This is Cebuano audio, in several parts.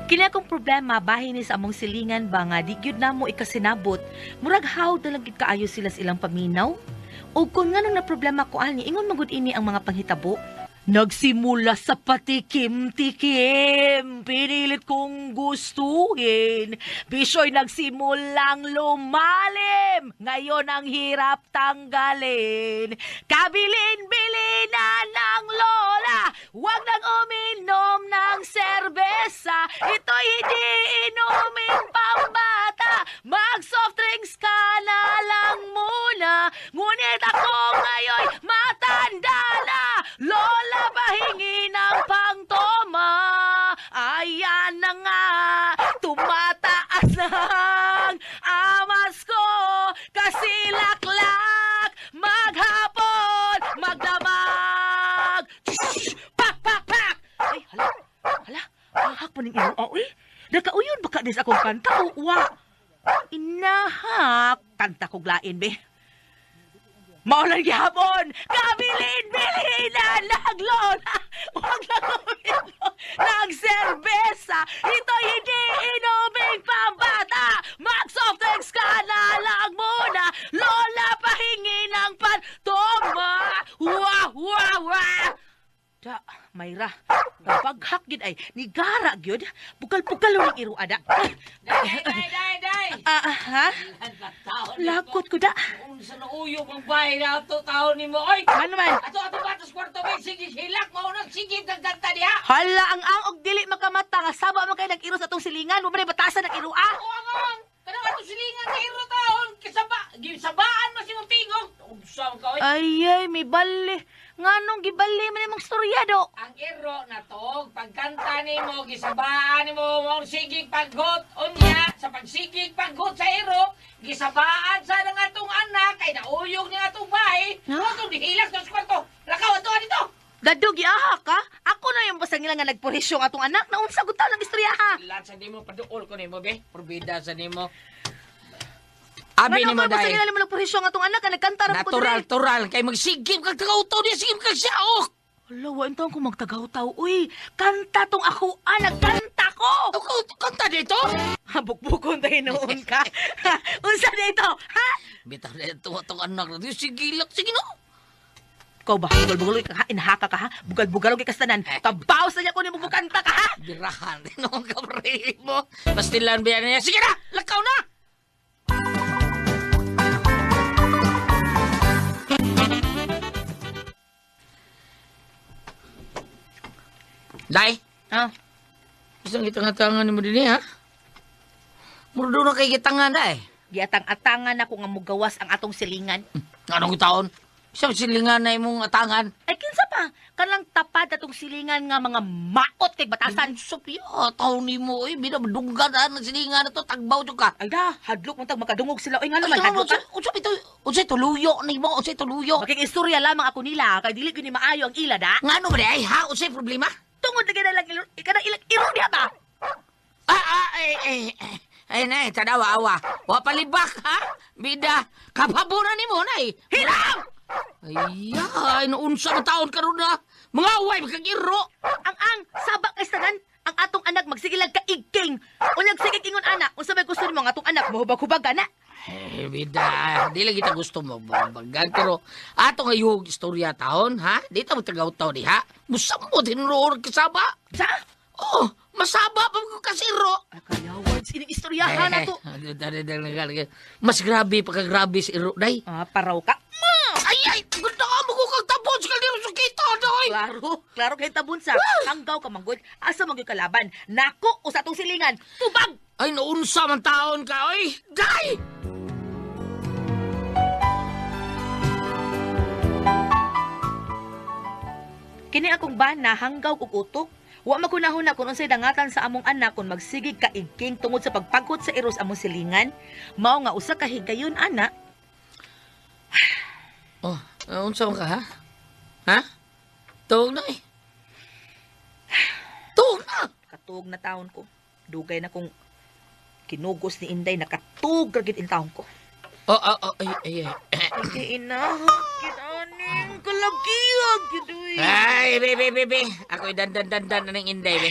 Kini akong problema bahin ni sa among silingan ba nga di gyud namo ikasinabot. Murag how na lang gyud kaayo sila sa ilang paminaw. O kung nganong na problema ko ani, ingon magud ini ang mga panghitabo. Nagsimula sa patikim-tikim, pinilit kong gustuhin. Bisyo'y nagsimulang lumalim, ngayon ang hirap tanggalin. Kabilin-bilinan ng lola, huwag nang uminom ng serbesa. Ito'y hindi inumin pambata, mag-soft drinks ka na lang muna. Ngunit ako ngayon'y matanda na, lola pahingi ng pangtoma. Ayan na nga, tumataas ng amas ko. Kasi laklak, maghapon, magdamag. Pak, pak, pak! Ay, hala, hala, ahak pa ning iro, oy. Nakauyon baka dis akong kanta o wa? Inahak, kanta kog lain, be. Maulan gihapon! Kabilin-bilinan! Naglola! Huwag na uminom ng serbesa! Ito'y hindi inuming pambata! Mag-soft drinks ka na lang muna! Lola, pahingi ng pantoma! Wah, wah, wah! Da, Mayra, nabaghak gyud ay, nigara gyud. Bukal-bukal ng iro ada. Day, day, day, day! Ah, ah, ha? Lakot ko da. Unsa na uyog ang bahay na ato taon nimo oy. Ano man? Ato ato batos kwarto bay sige hilak mao nang sige kagkanta diha. Hala ang ang og dili makamata nga saba man kay nag-iro sa atong silingan, wa man batasan ang iro ah. O ang ang kanang ato silingan sa iro taon kisaba gisabaan man si mong tingog. Unsa man ka oy? Ay ay, may bali. Nganong gibali man imong istorya do? Ang iro na to, pagkanta nimo gisabaan nimo mao sige paggot unya sa pagsigig paggot sa iro gisabaan sa nang atong anak kay nauyog ni atong bahay. Ha? Mao tong gihilak sa kwarto. Lakaw ato dito. Dado giaha ka? Ako na yung basta nila nga nagpurisyo ang atong anak. Naunsa gud taon ang istorya ha? Lahat sa nimo paduol ko nimo be. Porbida sa nimo. Abi Ngano nimo ka basta dai. nila nimo nagpurisyo ang atong anak nga nagkanta ra ko Natural diri? tural kay magsigim kag tagaw-taw niya sigim kag siya oh. Hala, wa intawon ko magtagaw-taw. Uy, kanta tong ako ah, nagkanta ko. Ako kanta dito. Bukbukon tayo noon ka. Unsa dito? Ha? Bitaw na ito atong anak na sige lang sige no. Ikaw ba? Bugal-bugal ka ha? Inahaka ka ha? Bugal-bugal ka kastanan. Kabaw sa niya kung mo kanta ka ha? Birahan din ang kabre mo. Pastilan biyan niya. Sige na, lakaw na. Dai, Ah, isang gitang-tangan mo din ha? Murdo na kay gitangan na eh. Giatang-atangan ako nga mugawas ang atong silingan. Anong taon? Isang silingan na imong atangan. Ay kinsa pa? Kanang tapad atong silingan nga mga maot kay batasan. Sophia, taon nimo eh. Binabdunggan ang silingan na to. Tagbaw jud ka. Ay da, hadlok man tag makadungog sila. Oy ngano man Ay, hadlok ka? unsa ito? Unsa tuluyo nimo? Unsa tuluyo? Making istorya lamang ako nila kay dili gyud ni maayo ang ila da. Ngano ba di ay ha? Unsay problema? Tungod na gina lang ilo, kanang ilang iro diha ba? Ah, ah, ay, ay, ay, ay, nay, tanawa, awa. Wa palibak, ha? Bida, kapabura nimo, nay. Hiram! Ay, ay, naunsa na taon karon na. Mga away, magkagiro. Ang saba kay tanan ang atong anak magsigilag ka igking. Unyag sige ingon ana, unsa may gusto nimo ang atong anak mohubag-hubag ana? Eh, bida, di lang kita gusto mo bagan pero ato nga yung istorya taon, ha? Di ta mo tagaw-taw diha. Musamot hinuroon kasaba. Sa? Oh, masaba pa ko kasiro. Ay, kayawan sining istoryahan Eh, ato. Mas grabe pagka grabe si Iro, day. Ah, paraw ka. Ma! Ay, ay, ganda ka mo kung tabon sa kaldero sa kita, day. Klaro, klaro kay tabon sa hanggaw ka manggod. Asa man gyud kalaban? Nako usa atong silingan. Tubag! Ay, naunsa man taon ka, oy. Day! Kini akong bana hanggaw og utok. Wa makunahuna kung unsay dangatan sa among anak kung magsigig ka igking tungod sa pagpaghot sa eros among silingan. Mao nga usa ka higayon ana. Oh, unsa man ka, ha? Ha? Tuog na, eh. Tuog na! Katuog na taon ko. Dugay na kong kinugos ni Inday, nakatuog ra gyud in taon ko. Oh, oh, oh, ay, ay, ay. Ay, kay inahak gid aning kalagiyag gid uy. Ay, be, be, be, be. Ako'y dandan, dandan na ng Inday, be.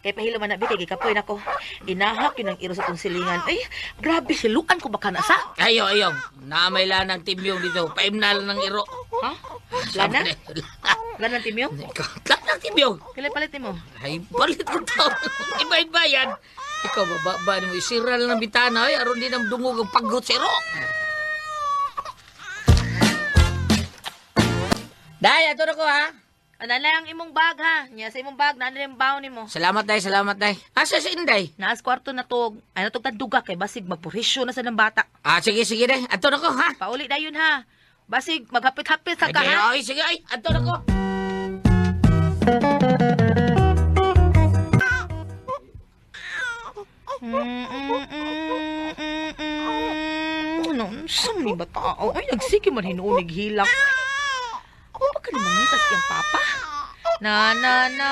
Kay pahilo man na bi kay gikapoy nako. Inahak yun ang iro sa tong silingan. Ay, grabe siluan ko baka na sa. Ayo, ayo. Naamay lang ng timyong dito. Paimna lang ng iro. Ha? Lana? Lana timyong? Lana ng timyong. Kailan palit nimo? Ay, palit ko to. Iba-iba yan. Ikaw, baba mo. Isira lang ng bitana. Ay, aron din ang dungog ang paggot sa iro. Day, ato na ko ha. Ano lang ang imong bag ha? Nya sa imong bag, naano yung baon nimo? Salamat, day. Salamat, day. Asa si Inday? Naas kwarto na tog. Ano tog tanduga kay basig magpurisyo na sa ng bata. Ah, sige, sige, day. Ato na ko ha. Pauli dayon ha. Basig maghapit-hapit sa ka ha. Ay, sige, ay. Ato na ko. Ano, sa ni ba tao? Ay, nagsige man hinuunig hilak. Ako ba ka mangitas iyang papa? Na, na, na.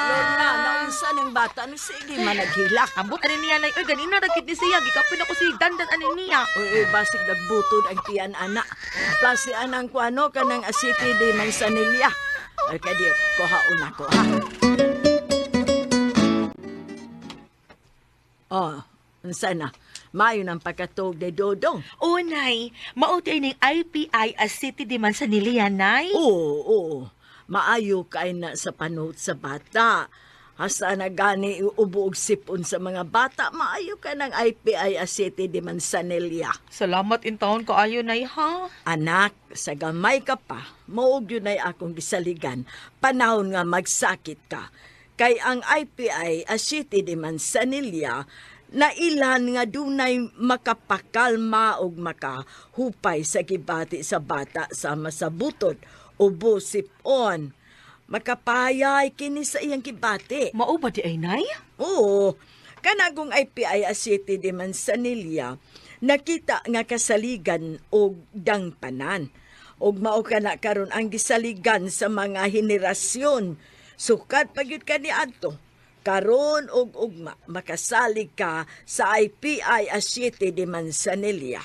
Lorna, naunsa ng bata no sige man naghilak. Ambot ani niya nay. Oy, ganina ra gid ni siya. Gikapin ako si dandan ani niya. Uy, uy, basig nagbutod ang tiyan ana. Plasi anang kuano kanang asiti di mansanilya. Ay kadi kuhaon ako ha. Oh, unsa na? Maayo ng pagkatog de Dodong. O, nay, mao ti ning IPI as City di Manzanilla, nay. Oo, oo. Maayo kay na sa panuot sa bata. Hasta na gani ubo og sipon sa mga bata, maayo ka ng IPI City de Manzanilla. Salamat in taon kaayo, nay, ha? Anak, sa gamay ka pa, maog yun ay akong gisaligan, panahon nga magsakit ka. Kay ang IPI City de Manzanilla, na ilan nga dunay makapakalma og makahupay sa gibati sa bata sama sa butod, ubo sipon. Makapayay kini sa iyang gibati. Mao ba di ay, nay? Oo. Kanagong IPI City de Manzanilla, nakita nga kasaligan og dangpanan. Og mao kana karon ang gisaligan sa mga henerasyon. Sukad pa gyud kaniadto. Karon og ugma makasalig ka sa IPI City de Manzanilla.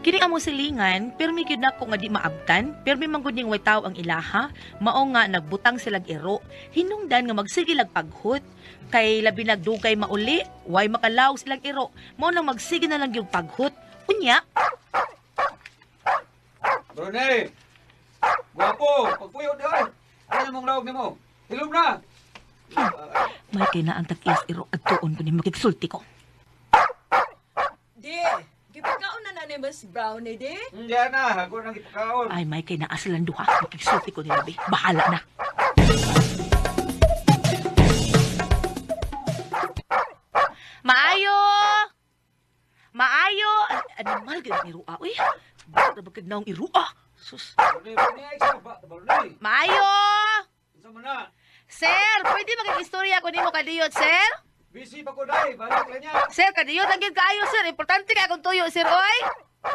Kini among silingan, pirmi gyud nako nga di maabtan, pirmi man gud ning way tawo ang ilaha, mao nga nagbutang silag iro, hinungdan nga magsige lag paghut, kay labi nagdugay mauli, way makalaw silang iro, mao nang magsige na lang gyud paghut. Unya, Brunei! Gwapo! Pagpuyo di ay! Ano mong lawag nimo? Hilom na! May kay na ang tag-iyas iro adtuon ko ni makigsulti ko. Di, gipakaon na na ni Miss Brownie, di? Hindi na, ako nang ipakaon. Ay, may kay naa silang duha, makigsulti ko ni labi. Bahala na. Maayo! Maayo! Animal gid ang irua, uy. Bakit ba kag naong irua? Sus. Brunei, Brunei, ay sa ba? Brunei! Maayo! Unsa man na? Sir, pwede makig-istorya ko nimo kadiyot, sir? Busy pa ko day, balik lang niya. Sir, kadiyot lang gyud kaayo, sir. Importante kay akong tuyo, sir, oy.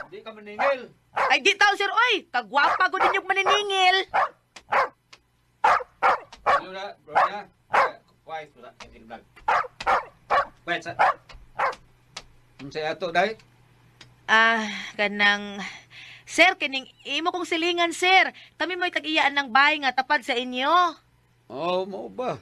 Di ka maningil. Ay, di tao, sir, oy. Kagwapa ko ninyong maniningil. Hilom na, Brunei ha. Quiet mo na, ending vlog. Quiet sa. Unsa ato day? Ah, kanang sir, kining imo kong silingan, sir. Kami mo'y tag-iyaan ng bahay nga tapad sa inyo. Oh, mao ba?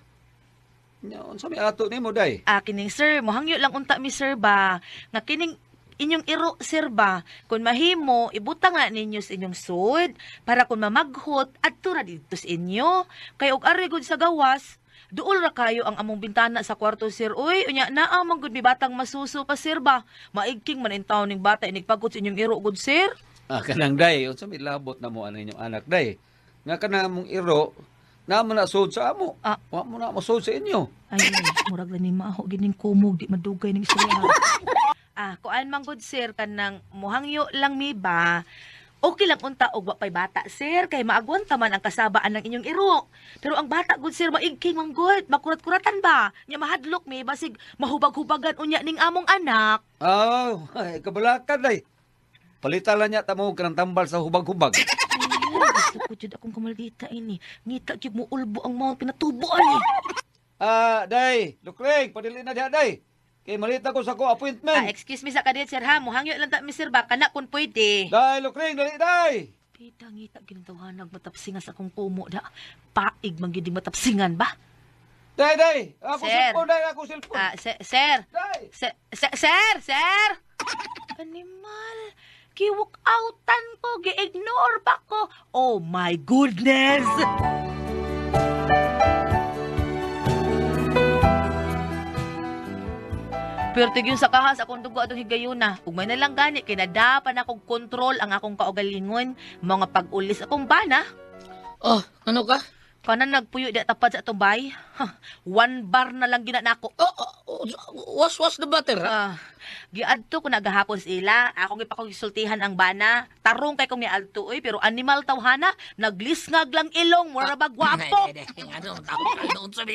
Nya, unsa may ato nimo day? Ah, kining sir, mohangyo lang unta mi sir ba? Nga kining inyong iro sir ba? Kung mahimo, ibutang nga ninyo sa inyong sud para kung mamaghot adto ra didto sa inyo. Kay og ari gud sa gawas, duol ra kayo ang among bintana sa kwarto sir. Uy, unya naa man gud mi batang masuso pa sir ba? Maigking man intawon ning bata inigpagot sa inyong iro gud sir. Ah, kanang day, unsa may labot na mo ano inyong anak day? Nga kanang among iro, na mo na sud sa amo. Ah. Wa mo na mo sud sa inyo. Ay, murag lang ni maaho gining kumog, di madugay ning istorya. Ah, kuan man gud sir kanang muhangyo lang mi ba? Okay lang unta og wa pay bata sir kay maagwanta man ang kasabaan ng inyong iro. Pero ang bata gud sir maigking man gud, makurat-kuratan ba? Nya mahadlok mi basig mahubag-hubagan unya ning among anak. Ah, ay, kabalakan day. Palitan lang niya tamo kanang tambal sa hubag-hubag. Ay, gusto ko jud akong kamaldita ini. Ngita jud mo ulbo ang Mount Pinatubo ani. Ah, day, lukling, padili na diha day. Kay malita ko sa ko appointment. Ah, excuse me sa kadit, sir ha. Muhangyo lang ta, mi, sir ba? Kana kung pwede. Day, Lukring, dali, day! Pita ngita gintawahanag matapsingas akong kumo da. Paig man gyud matapsingan ba? Day, day! Ako Sir. cellphone, day! Ako cellphone! Ah, sir. Day! Sir, sir. Animal. Giwalk outan ko, gi-ignore pa ko. Oh my goodness. Pero tigyon sa kahas akong dugo atong higayuna. Ug may na lang gani kay nadapan akong kontrol ang akong kaugalingon, mga pag-ulis akong bana. Oh, ano ka? Kanan nagpuyo di tapad sa atong bay. Ha, one bar na lang gina nako. Oh, was the butter, ha? Ah, giadto ko nagahapon sa ila. Akong ipakonsultihan ang bana. Tarong kay kong niadto oy, pero animal tawhana, naglisngag lang ilong, mura ba gwapo. Ano, ano, unsa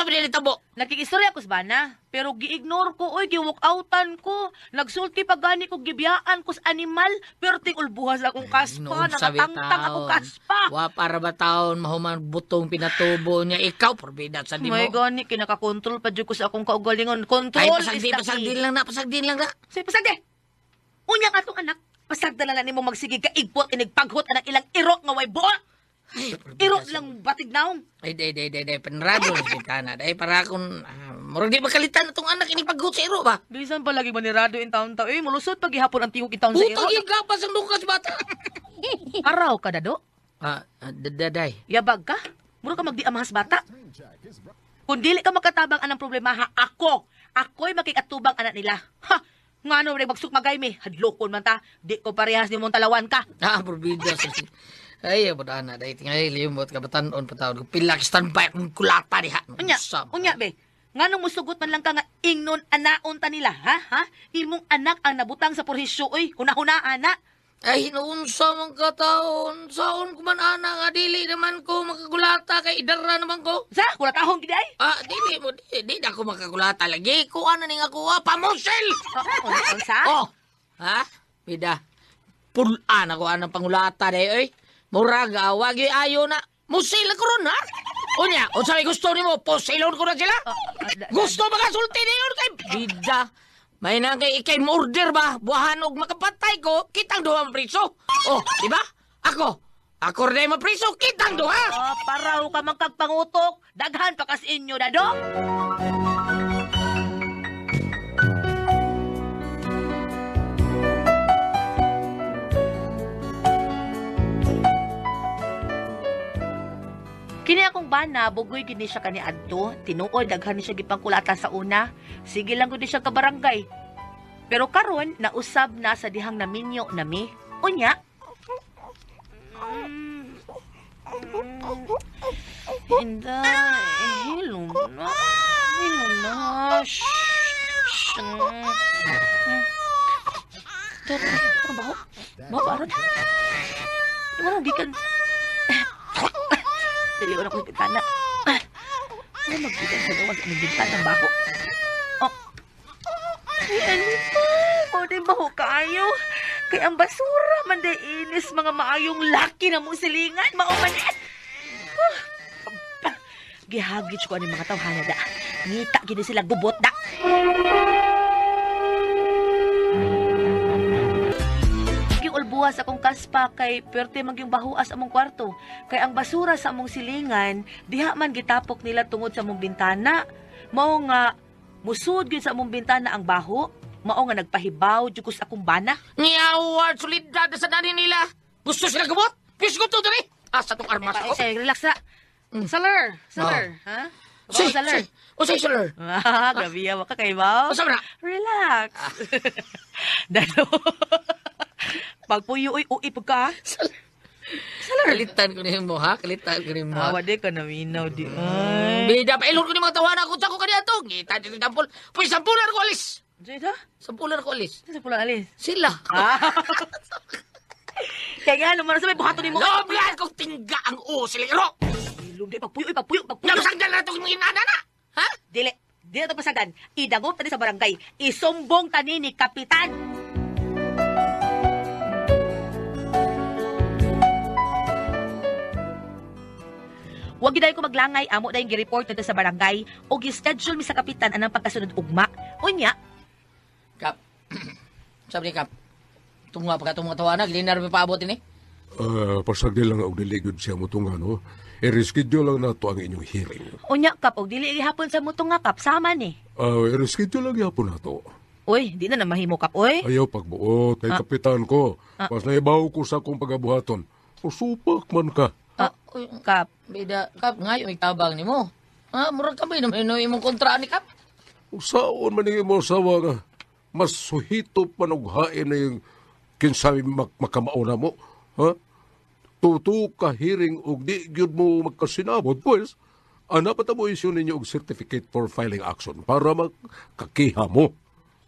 ba ni tabo? Nakikistorya ko sa bana, pero gi-ignore ko oy, gi-walk outan ko. Nagsulti pa gani ko gibiyaan ko sa animal, pero ting ulbuhas akong kaspa, nakatangtang akong kaspa. Wa para ba taon mahuman butong pinatubo niya ikaw porbida sa di mo. May gani kinakakontrol pa jud ko sa akong kaugalingon. Control Ay, is pasagdi, the key. pasagdi lang na, pasagdi lang na. Say, pasagdi! Unya ka tong anak, pasagda na lang nimo magsige ka igpot inigpaghot anak ilang iro nga way buot. Ay, porbida Iro sa- lang batig naong. Ay, day, day, day, day, panrado na si Tana. Day, para akong, murag di makalitan na tong anak, inigpaghot sa iro ba? Bisan pa lagi manirado in taon tao. Eh, mulusot pag gihapon ang tingog in taon sa iro. Putang yung gapas ang lukas bata. Araw ka dado. Ah, daday. Yabag ka. Mura ka magdiamahas bata. Kung dili ka makatabang anang problema ha, ako. Ako'y makikatubang anak nila. Ha! Ngano rin magsuk magay mi. Hadlokon man ta. Di ko parehas ni mong talawan ka. Ah, porbida sa Ay, abot ana, day, tingali, limot, kabatanon, patawad ko. Pila, standby akong kulata diha. Unya, unya be. Nganong musugot man lang ka nga ingnon anaon ta nila, ha? Ha? Imong anak ang nabutang sa purhisyo oy. Huna-huna ana. Ay, noon sa mga kataon, saon ko man ana nga dili naman ko makagulata kay idara naman ko. Sa kulatahong gid ay. Ah, dili mo, di, di na ako makagulata lagi. Kuha na ning ako, ah, pamusil! Oh, unsa? Oh, ha? Bida, pulaan ako anang pangulata day, oy. Murag, wag yo'y ayo na. Musil ako ron, ha? Unya, unsa may gusto nimo, pusilon ko na sila. Gusto ba ka sulti niyon kay bida? May nang kay ikay murder ba? Buwahan og makapatay ko, kitang duha mapriso. Oh, di ba? Ako, ako rin mapriso, kitang duha. Oh, paraw ka man kag pangutok. Daghan pa kas inyo dado. Kini akong bana, bugoy gini siya kani adto. Tinuod daghan ni siya gipangkulata sa una. Sige lang gud ni siya kabarangay. Pero karon nausab na sa dihang naminyo nami. Unya. Inday, hilom na. Hilom na. Shh. Shh. Pero, ano ba? Baho, aron. Wala, gikan. Dili ko na kong bintana. Ano maggikan sa gawas ang bintana ang baho? Oh. Ay, ano pa? Mo baho kaayo. Kay ang basura man day inis mga maayong laki na mong silingan. Mao man eh. Gihagit ko ani mga tawhana da. Ngita gini sila gubot da. Ulbuas akong kaspa kay perte magyung bahuas among kwarto. Kay ang basura sa among silingan, diha man gitapok nila tungod sa among bintana. Mao nga musud gyud sa among bintana ang baho. Mao nga nagpahibaw jud ko sa akong bana. Ngiawar, solidad sa dani nila. Gusto sila gubot? Pis ko to dali. Ah, sa tong armas ko. Ay, relax ra. Saler, saler, ha? Si, saler. si. O say, saler. Ah, grabe ya, waka kay ba? Unsa man na? Relax. Dalo. Pagpuyo uy, uy pag ka. Kalitan ko nimo ha, kalitan ko nimo. Awa di ka naminaw di. Ay. Bida pa ilon ko ni mga tawana ko sa ko kaniadto. Ngita dito sampol. Pwes sampulan ko alis. Diyo ito? Sampulan ko alis. Sa pulang alis. Sila. Ah. Kaya nga, naman sa may buhaton nimo. Loblan kong tingga ang uo sila iro. Ilong di pagpuyo, uy, pagpuyo, pagpuyo. Namasagdan na itong mga inana na. Ha? Dili. Dili na ito pasagan. Idagop tani sa barangay. Isumbong tani ni Kapitan. Wag gyud ko maglangay, amo dayong gi-report nito sa barangay o gi-schedule mi sa kapitan anang pagkasunod ugma. Unya, Kap. Sabi ni Kap. Tunga pa ka itong mga tawanan, linar mi paabot ini. Ah, pasagdi lang og dili gyud siya motunga no. I-reschedule lang nato ang inyong hearing. Unya kap og dili gihapon sa mutunga kap sama ni. Ah, i-reschedule lang gyapon nato. Uy, di na na mahimo kap oy. Ayaw pagbuot kay kapitan ko. Mas naibaw ko sa akong pagabuhaton. Usupak man ka. Ah, Uy, kap. Bida, Kap, ngayon may tabang ni mo. Ah, murag kamay naman no imong kontra ni Kap. Usaon man ning imo asawa nga mas suhito pa og hain na yung kinsay makamauna mo. Ha? Tuto ka hearing og di gyud mo magkasinabot, pues. Ana pa ta mo issue ninyo og certificate for filing action para magkakiha mo.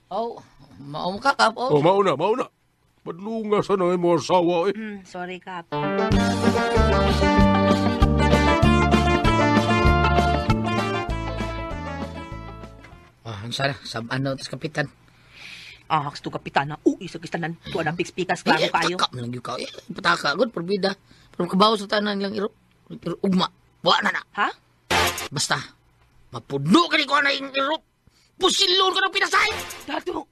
Oh, mao ka Kap. O Oh. mauna, mauna. Madlunga sa na imo asawa eh. Sorry kap. Ah, sana sab ano tas kapitan. Ah, to kapitan na. Uy, sa kistanan. Tuwa na pikas klaro kayo. Taka man lang gyud ka. Eh, pataka gud perbida. Pero kabaw sa tanan nilang iro. Iro ugma. Wa na na. Ha? Basta mapudno ka ni ko na yung iro. Pusilon ka ng pinasay. Dato.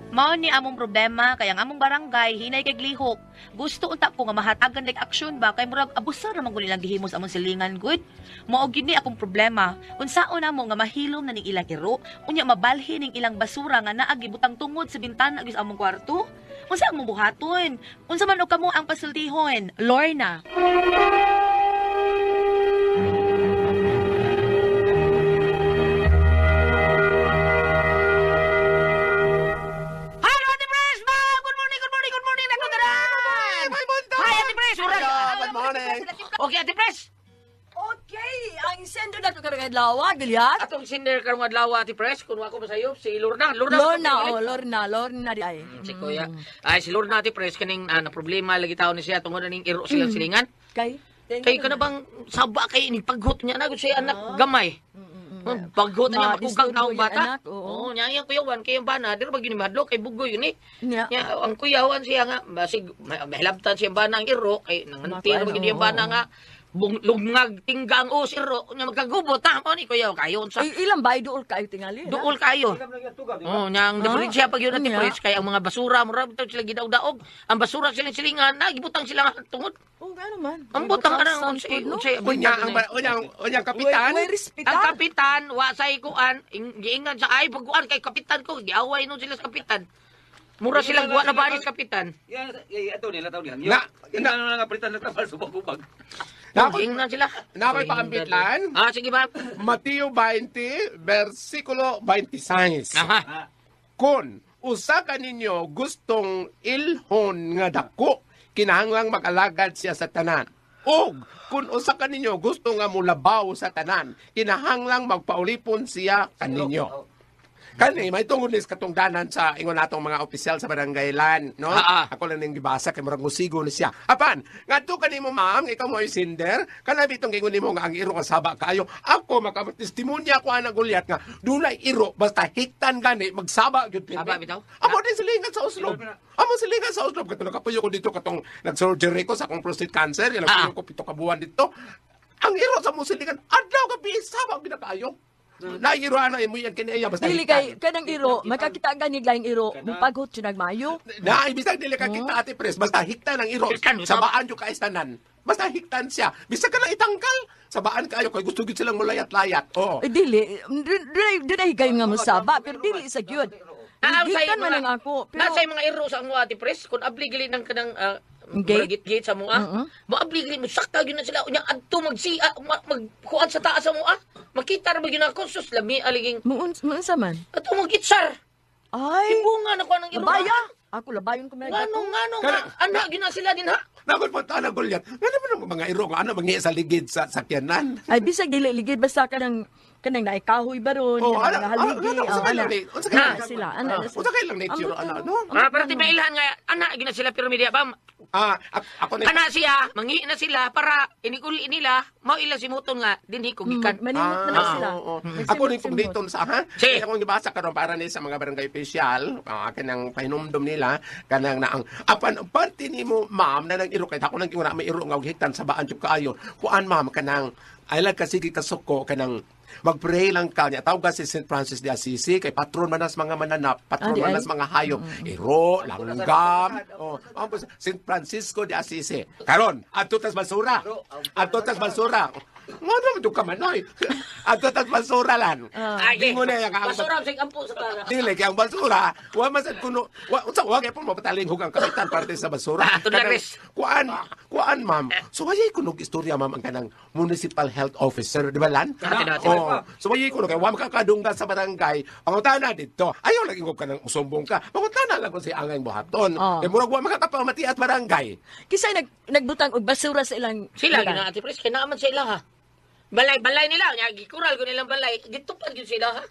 Mao ni among problema kay ang among barangay hinay kay glihok. Gusto unta ko nga mahatagan like aksyon ba kay murag abusar ra man gud nilang gihimo sa among silingan gud. Mao gyud ni akong problema. Unsaon namo nga mahilom na ning ilang iro, unya mabalhin ning ilang basura nga naa gibutang tungod sa bintana gyud sa among kwarto. Unsa ang buhaton? Unsa man og kamo ang pasultihon? Lorna. Hello, Ate Pres! Ma'am! Good morning, good morning, good morning! Nako, taran! Hi, Ate Pres! Murag! Good morning. Okay, Ate Pres! Okay, ang sender na to karong adlaw, Gilyat. Atong sinder karong adlaw, Ate Pres, kung ako masayop, si Lorna. Lorna, Lorna, oh, Lorna, Lorna di ay. Si Kuya. Ay, si Lorna, Ate Pres, kaning na problema lagi tao ni siya tungod na ning iro silang silingan. Kay Kay ka na bang saba kay ni paghot niya na siya anak gamay. Paghot niya makugang Ma-disturbo taong yung bata. anak, oo. Oo, niya ang kuyawan kay ang bana, diri ba gyud ni mahadlok kay bugoy yun eh. Nya. Nya ang kuyawan siya nga basig mahilabtan siya ang bana ang iro kay nanganti ra Makuan, ba gyud ang oo. bana nga lugngag tingga ang os iro nya magkagubot ta mo ni kuyaw kayon sa Ay, ilang bay duol kayo tingali. na? duol kayo. Oh, nya ang diferensya pag yun Nya. at difference kay ang mga basura mura bitaw sila gidaog-daog. Ang basura silang silingan nagibutang sila nga tungod. Oh, gano man. Ang butang ka nang Saan po, no? unsay Unya ang unya unya kapitan. Way respetar. Ang kapitan wa say kuan giingan sa ay pagkuan kay kapitan ko giaway nun sila sa kapitan. Mura silang guwa na banis kapitan. Yan, ato nila tao niya. Na- Na, na, na, nga palitan na tabal subag-ubag. Nako, Giingnan sila. Nakoy paambitlan. Ah, sige ba? Mateo 20, versikulo 26. Aha. Kun usa ka ninyo gustong ilhon nga dako, kinahanglang mag-alagad siya sa tanan. Og kun usa ka ninyo gusto nga mulabaw sa tanan, kinahanglang magpaulipon siya kaninyo. Kani may tungod ni sa katungdanan sa ingon natong mga opisyal sa barangay lan, no? Ah, ah. Ako lang ning gibasa kay murag musigo ni siya. Apan, ngadto kanimo ma'am, ikaw mo ay sinder, kana bitong ingon nimo nga ang iro nga saba kaayo. Ako makatestimonya ko ana Goliath nga dunay iro basta hiktan gani magsaba gyud pirmi. Saba bitaw? Amo din silingan sa Oslo. Amo silingan sa Oslo katong nakapuyo ko dito katong nag-surgery ko sa akong prostate cancer, Ah. nakapuyo ko 7 ka buwan dito. Ang iro sa mo silingan adlaw gabi saba gyud na kaayo. Nairo ana imo yan kini iya basta Dili hiktan. kay kanang iro, makakita gani laing iro, mupaghot siya nagmayo. Na, ibig dili ka kita ate pres, basta hiktan ang iro. Hiktan, Sabaan yung kaistanan. Basta hiktan siya. Bisag ka lang itangkal. Sabaan kayo kay gusto gyud silang mulayat-layat. Oo. Eh, dili, dunay kayo nga mosaba, pero dili sa gyud. Ah, Hiktan man ang ako, pero Nasa mga iro sa amo ate pres kun abli gali ng kanang Gate? gate gate sa mua. Maabli gali mo sakta gyud na sila unya adto magsiya magkuan sa taas sa mua. Makita ra ba gyud ako sus lami aliging muun sa man. ato magitsar. Ay, Ibunga na ko anang iro. labaya. Ako labayon ko may Ngano ngano nga anak gyud na sila din ha. Nakon pa na Goliath. Ngano man ang mga iro nga ano mangi sa ligid sa sakyanan. Ay bisag dili ligid basta ka ng Kanang naay kahoy baron, Oh, kanang ana, mga haligi. ana, unsa Oh, kay ana. lang unsa kay Na lang- sila, ana na sila. Unsa kay lang nature Ambot ana na, no? Ah, para ti mailhan nga ana gina sila pero media ba? Ah, ako ni Kana siya, mangi na sila para inikuli nila, mao ila simuton nga dinhi ko gikan. Manimot na lang sila. Ah, oo. Magsimot-simot. Ako rin kung dito sa ha. Sige. Kaya akong gibasa karon para ni sa mga barangay official, kanang pahinumdom nila kanang naang apan ang parte nimo ma'am na nang iro kay ako nang giuna may iro nga og hitan sa baan jud kaayo. Kuan ma'am kanang ay lang kasi kasuko kanang magpray lang ka niya. Tawag ka si St. Francis de Assisi kay patron man nas mga mananap, patron Ah, di man ay. nas mga hayop. Iro, langgam. Oh, ang St. Francisco de Assisi. Karon, adto tas basura. Adto tas basura. Nga naman ka manoy. Adto tas basura lan. Ay, Di mo na yung ang Basura sa ampo sa tara. Dili kay ang basura, wa man sad kuno, wa unsa wa kay pud mapatalinghog ang kapitan parte sa basura. Ah, ato na, Kanang- Chris. Kuan, kuan ma'am. So wayay kuno og istorya ma'am ang kanang municipal health officer, di ba lan? Ah, tinati. Oh, so wayay kuno kay wa makakadunggan sa barangay. Pangutana didto. Ayaw lagi ko kanang usumbong ka. Pangutana lang kung si angay buhaton. Oh. Kay murag wa makakapamati at barangay. Kisay nagbutang og basura sa ilang Sila lugar. gina ati pres kay naaman sa ila ha. Balay balay nila nya gikural ko nilang balay, gitupad gyud sila ha.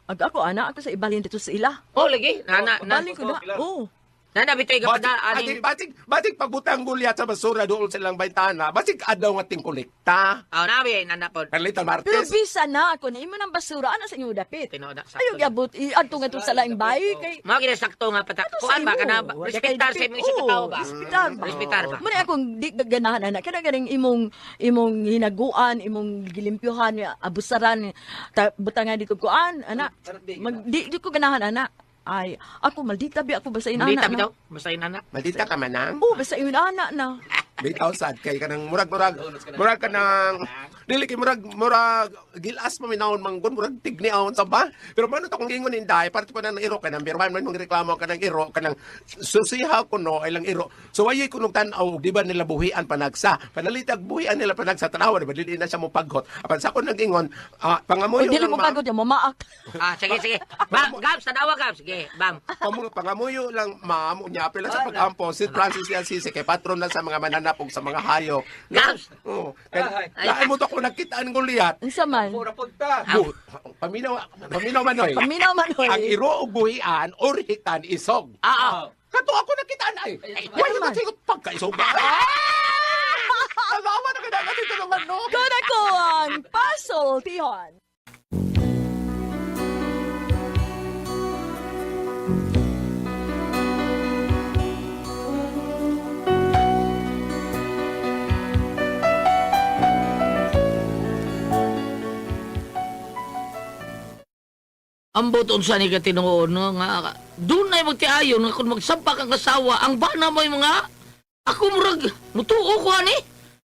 Ag ako ana ako sa ibalin dito sa ila. Oh lagi, na na na. Balin ko na. Oh. Na na bitay ka Batik, pa aning batik, batik pagbutang gulyat sa basura dool sa ilang baitana. Batik adlaw nga tingkolekta. Oh, nabi na na pod. Carlita Pero Martes. bisa na ako na imo nang basura ana sa inyo dapit. Tinuod na, sakto Ayaw gyabot iadto nga to sa laing bahay kay Mao gina sakto nga pata. Ato Kuan sa ba imo. kana Wala respetar kay sa imong isa ka Oo, tawo ba? Respetar ba? Respetar ba? Muna akong di ganahan ana kana ganing imong imong hinaguan, imong gilimpyohan, abusaran, ta, butangan dito kuan ana. Mag, di ko ganahan ana. Ay, ako maldita bi ako basta inana. Hindi tabi na. daw, basta inana. Maldita ka manang. Oh, basta inana na. Bitaw sad kay kanang murag-murag murag kanang dili kay murag murag gilas maminawon manggon murag tigni awon sa ba pero mano to kung ingon inday parte pa na ng iro kanang pero man man reklamo kanang iro kanang susiha kuno ay lang iro so wayoy kuno tan-aw di ba nila buhian panagsa panalitag buhian nila panagsa tanawa di ba dili na siya mo paghot apan sa akong nag-ingon Oy, pangamoyo dili lang mo ma'am. pagod yan, mamaak. Ah, sige sige. Bam, Gabs, tanawa Gabs. Sige, bam. Pangamuyo lang ma'am unya pila sa pag-ampo si Francis de Assisi kay patron na sa mga mananap ug sa mga hayop. Gabs. Oo. Kay lain mo to kung nakitaan Goliath. Unsa man? Pura punta. Bu, paminaw, paminaw manoy. Paminaw man oy. Ang iro og buhian or hitan isog. Ah, ah. Kato ako nakitaan ay. Why naman. na sigot pagkaisog? Alawa na kailangan dito naman no. Kuna ko ang pasultihan. Ambot unsa ni ka tinuod no nga dunay magtiayon nga kung magsampak ang asawa ang bana mo mga ako murag mutuo ko ani.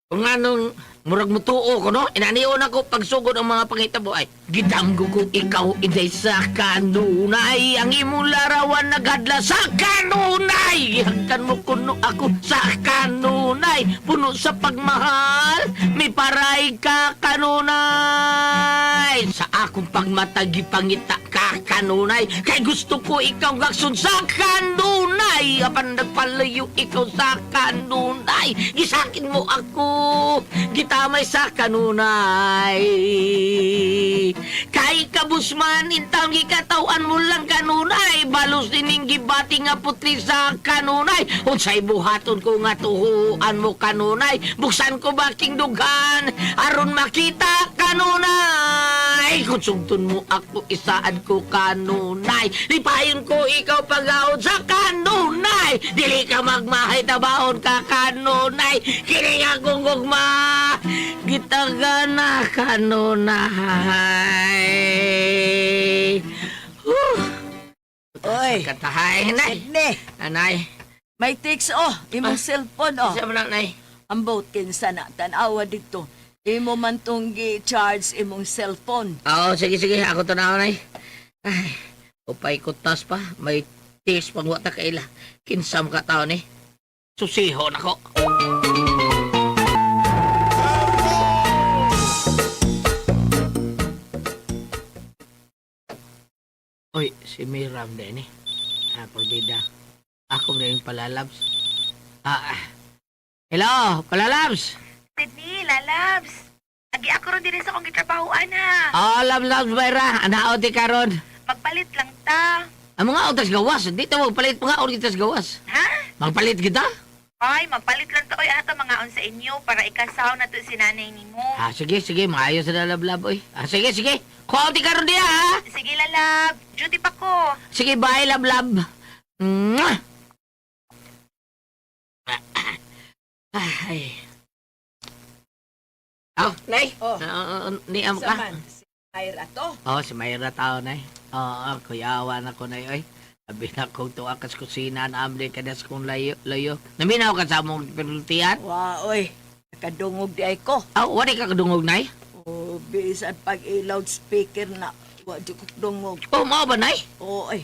Kung anong murag mutuo ko no inanion ako pagsugod ang mga pangitabo ay gidamgo ko ikaw inday sa kanunay ang imong larawan naghadla sa kanunay gihagkan mo kuno ako sa kanunay puno sa pagmahal may paray ka kanunay sa akong pagmatagi pangita ka kanunay kay gusto ko ikaw gaksun sa kanunay apan nagpalayo ikaw sa kanunay gisakin mo ako gitamay sa kanunay kay kabusman intang gikatawan mo lang kanunay balos dining gibati nga putli sa kanunay unsay buhaton ko nga tuhuan mo kanunay buksan ko baking dugan aron makita kanunay kung sugton mo ako isaad ko kanunay lipayon ko ikaw pagaon sa kanunay dili ka magmahay tabaon ka kanunay kini akong gugma gitagana kanunay. Huh. Oy, Katahay, nay. Sidney, Anay. may text oh, imong cellphone oh. Isa mo lang, nay. Ambot kinsa na tan-awa dito. Imo man tong gi-charge imong cellphone. Oo, sige, sige. Ako to na, nay. Ay, upay ko tas pa. May tis pang wata kaila. Kinsam ka tao ni. Susiho na ko. Uy, si Miram din eh. Ah, parbida. Ako na yung palalabs. Ah, ah. Hello, palalabs! Sydney, lalabs. Agi ako ron diri sa akong gitrabahoan ha. Oh, love, love, Mayra. Anao di karon. Magpalit lang ta. Ang mga otas gawas, dito magpalit mga otas gawas. Ha? Magpalit kita? Ay, magpalit lang ta oy ato mga on sa inyo para ikasaw na to si nanay nimo. Ah, sige, sige, maayo sa love, oy. Ah, sige, sige. Kuha di karon diya, ha? Sige lalab, duty pa ko. Sige, bye, love, love. Mwah! Ay. Oh, Nay. Oh. Ah, ni am Sa ka. man, si Mayra to. Oh, si Mayra tao, Nay. Oo, kuyawa na ko, Nay. Oy. Sabi na kong tuwa kas kusina na amli kadas kong layo. Layo. Naminaw ka sa among pinultian? Wa, oy. Nakadungog di ay ko. Oh, wala ka kadungog, Nay? Oh, bisan pag i-loudspeaker na, wa di ko dungog. Oh, mao ba, Nay? Oo, ay.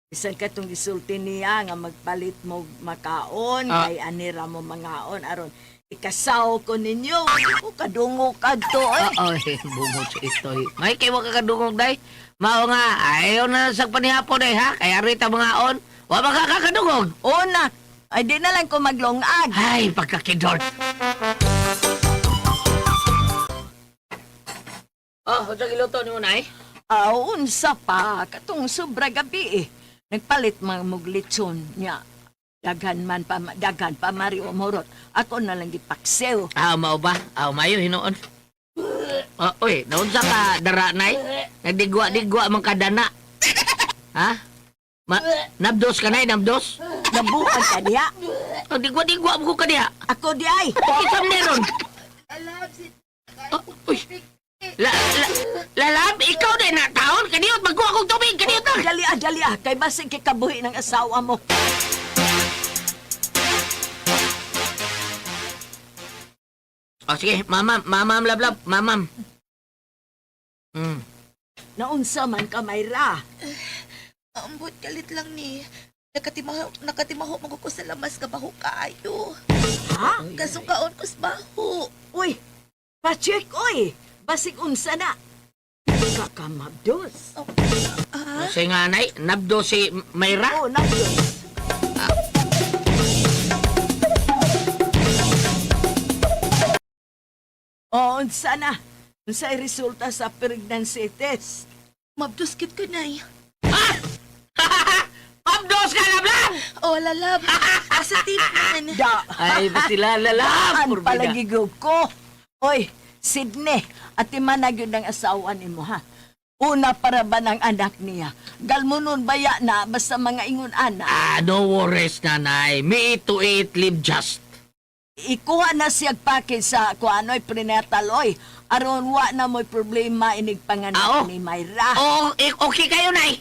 Bisan ka itong gisulti niya nga magpalit mo makaon, kay anira mo mangaon, aron ikasaw ko ninyo. O, kadungog kadto, ay. Oo, eh, bungo sa ito. Eh. May kay wa ka kadungog, Day. Mao nga, ayaw na sa panihapon, day, ha? Kaya rita mga on, wa ba ka kakadungog? Una, ay di na lang ko maglongag. Ay, pagkakidor. Oh, unsa giluto nimo, Nay? Aw, unsa pa, katong sobra gabi eh. Nagpalit mga mug litson niya. Daghan man pa, daghan pa Mario Morot. Ako na lang gipaksew. Ah, mao ba? Ah, mayo hinuon. Oh, uy, naunsa ka dara, Nay? Nagdigwa-digwa man ka dana. Ha? Ma nabdos ka, Nay, nabdos? Nabuhan ka niya. Oh, digwa-digwa mo ko ka diha. Ako di ay. Kita mo meron. Oh, uy. La, la, lalab, ikaw din na taon. Kaniyot, magkuha kong tubig. Kaniyot na. Dali ah, dali ah. Kay basig kikabuhi ng asawa mo. Oh, sige, mamam, mamam, lablab, mamam. Naunsa man ka, Mayra. Ambot kalit lang ni. Nakatimaho, nakatimaho man ko sa lamas ka baho kaayo. Ha? Kasukaon ko sa baho. Uy, pa-check, uy. Basig unsa na. Kakamabdos. Ah, Kasi nga, nay, nabdo si Mayra. Oh, nabdos. Oh, unsa na? Unsa ay resulta sa pregnancy test? Mabduskit ka nay. Mabdos ka, lablab! Oh, lalab. Positive man. Da. Ay, bastila, lalab. An palagigog ko. Oy, Sydney, ati manag yun ang asawa nimo ha. Una para ba ng anak niya? Galmonon baya na basta mga ingon ana. Ah, no worries, nanay. Me to eat, live just. Ikuha na siya package sa kuanoy prenatal oy. Aron wa na mo'y problema inig panganak Ah, oh. ni Mayra. Oh, eh, okay kayo, nay.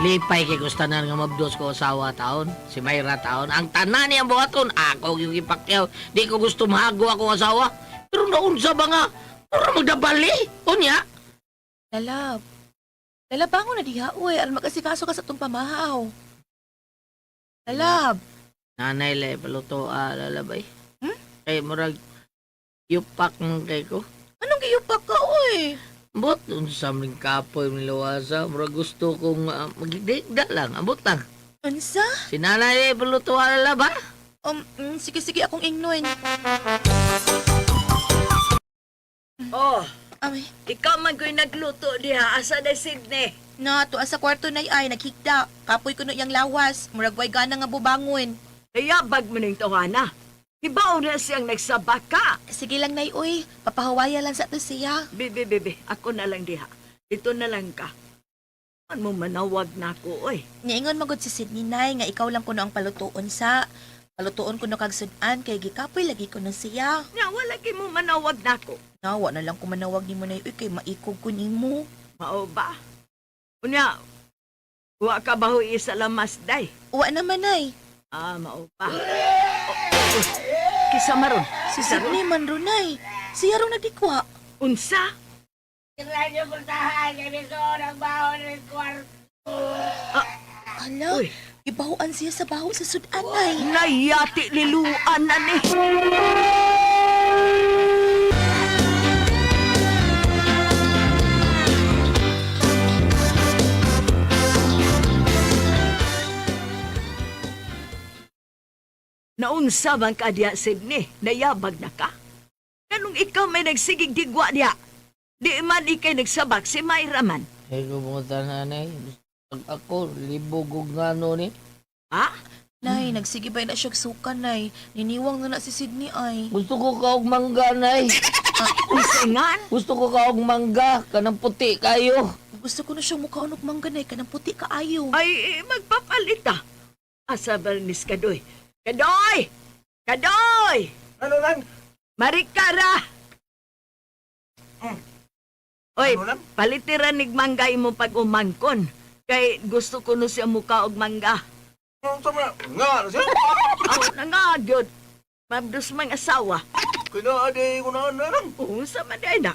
Lipay kay gustanan nga mabdos ko asawa taon, si Mayra taon. Ang tanan niyang buhaton, ako yung ipakyaw. Di ko gusto mahago akong asawa. Pero naunsa ba nga? Mura magdabali. Unya. Lalab. Lalab, bangon na diha, uy. Aron mag-asikaso ka sa itong pamahaw. Lalab. Nanay, lay, paluto, ah, lalabay. Hmm? Kay murag, yupak ng kay ko. Anong giyupak ka, uy? Ambot, unsa man kapoy niluwasa, murag gusto kong magdigda lang, ambot lang. Unsa? Si nanay paluto ala ba? Sige, sige, akong ingnon. Oh, Ay, ikaw man ko'y nagluto diha asa na Sydney. na, tuwa sa kwarto na ay, naghigda. Kapoy ko no iyang lawas. Murag way gana nga bubangon. Kaya bag mo ning tawana. Hibaw na siyang nagsabaka. Sige lang, nay, uy. Papahawaya lang sa to siya. Bebe, bebe, ako na lang diha. Dito na lang ka. Ano mo manawag na ako, oy. Niingon magod si Sydney, nay, nga ikaw lang kuno ang palutuon sa. Palutuon kuno kag sudan kay gikapoy lagi kuno siya. Nga, wala kay mo manawag na ako. Nawa na lang ko manawag nimo nay, uy, kay maikog ko nimo. Mao ba? Unya, wa ka ba huy sa lamas, day? Wa naman, nay. Ah, mao ba? Oh, oh, kisa maron. Si Sydney man ro, nay. Siya rong nagdikwa. Unsa? Hala, Uy. ibahuan siya sa baho sa sudan, nay. Nayati liluan na ni. Naunsa man ka diya, Sydney? Nayabag na ka? Kanong ikaw may nagsigig digwa diya? Di man ikay nagsabak si Myra man. Ay, kumusta nanay? Ako, libog og ngano ni. Ha? Nay, nagsige ba na siya suka, nay? Niniwang na na si Sydney ay. Gusto ko kaog mangga, nay. Usingan? Gusto ko kaog mangga. Kanang puti kayo. Gusto ko na siya mukha og mangga, nay. Kanang puti kaayo. Ay, eh, magpapalit ah. Asa ba nis Kadoy? Kadoy! Kadoy! Ano lang? Marikara! Oy, Ano lang? palitiran nig mangga imo pag umangkon. Kay gusto ko no siya mukha og mangga. Ano sa mga? Nga, ano siya? Aw, na nga, gyud. Mabdos mang asawa. Kinaade ko na ano lang. Oo, sa man ay na.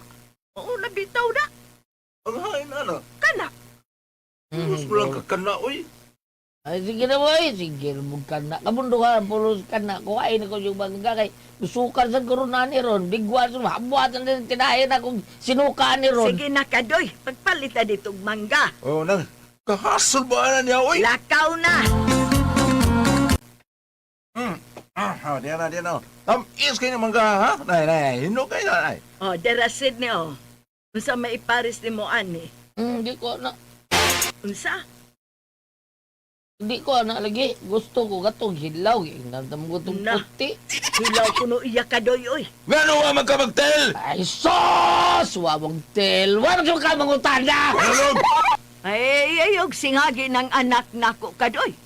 Oo, nabitaw na. Ang hain ano. Kana. Gusto lang kakana, oy. Ay, sige na boy. Sige, mong kana. Kamundo ka, pulos kana. Kuhain ako yung mangga kay Sukan sa korona ni Ron. Bigwa sa habuatan din tinahin akong sinuka ni Ron. Sige na, Kadoy. Pagpalita dito og mangga. Oh, nang. Kahasol ba na niya, oy? Lakaw na. Ah, diyan na, diyan na. Tamis kayo ng mangga, ha? Nay, nay, hinog kayo na, nay. Oh, dera Sydney, oh. Unsa maipares nimo ani? Di ko na. Unsa? Di ko na lagi. Gusto ko katong hilaw. Inandam ko itong Na. puti. Hilaw kuno iya Kadoy, oy. Nga no, wa magkamagtel! Ay, sos! Wawang tel. Wala ka mangutana! Ano? Ay, ay, og singagi ng anak nako Kadoy.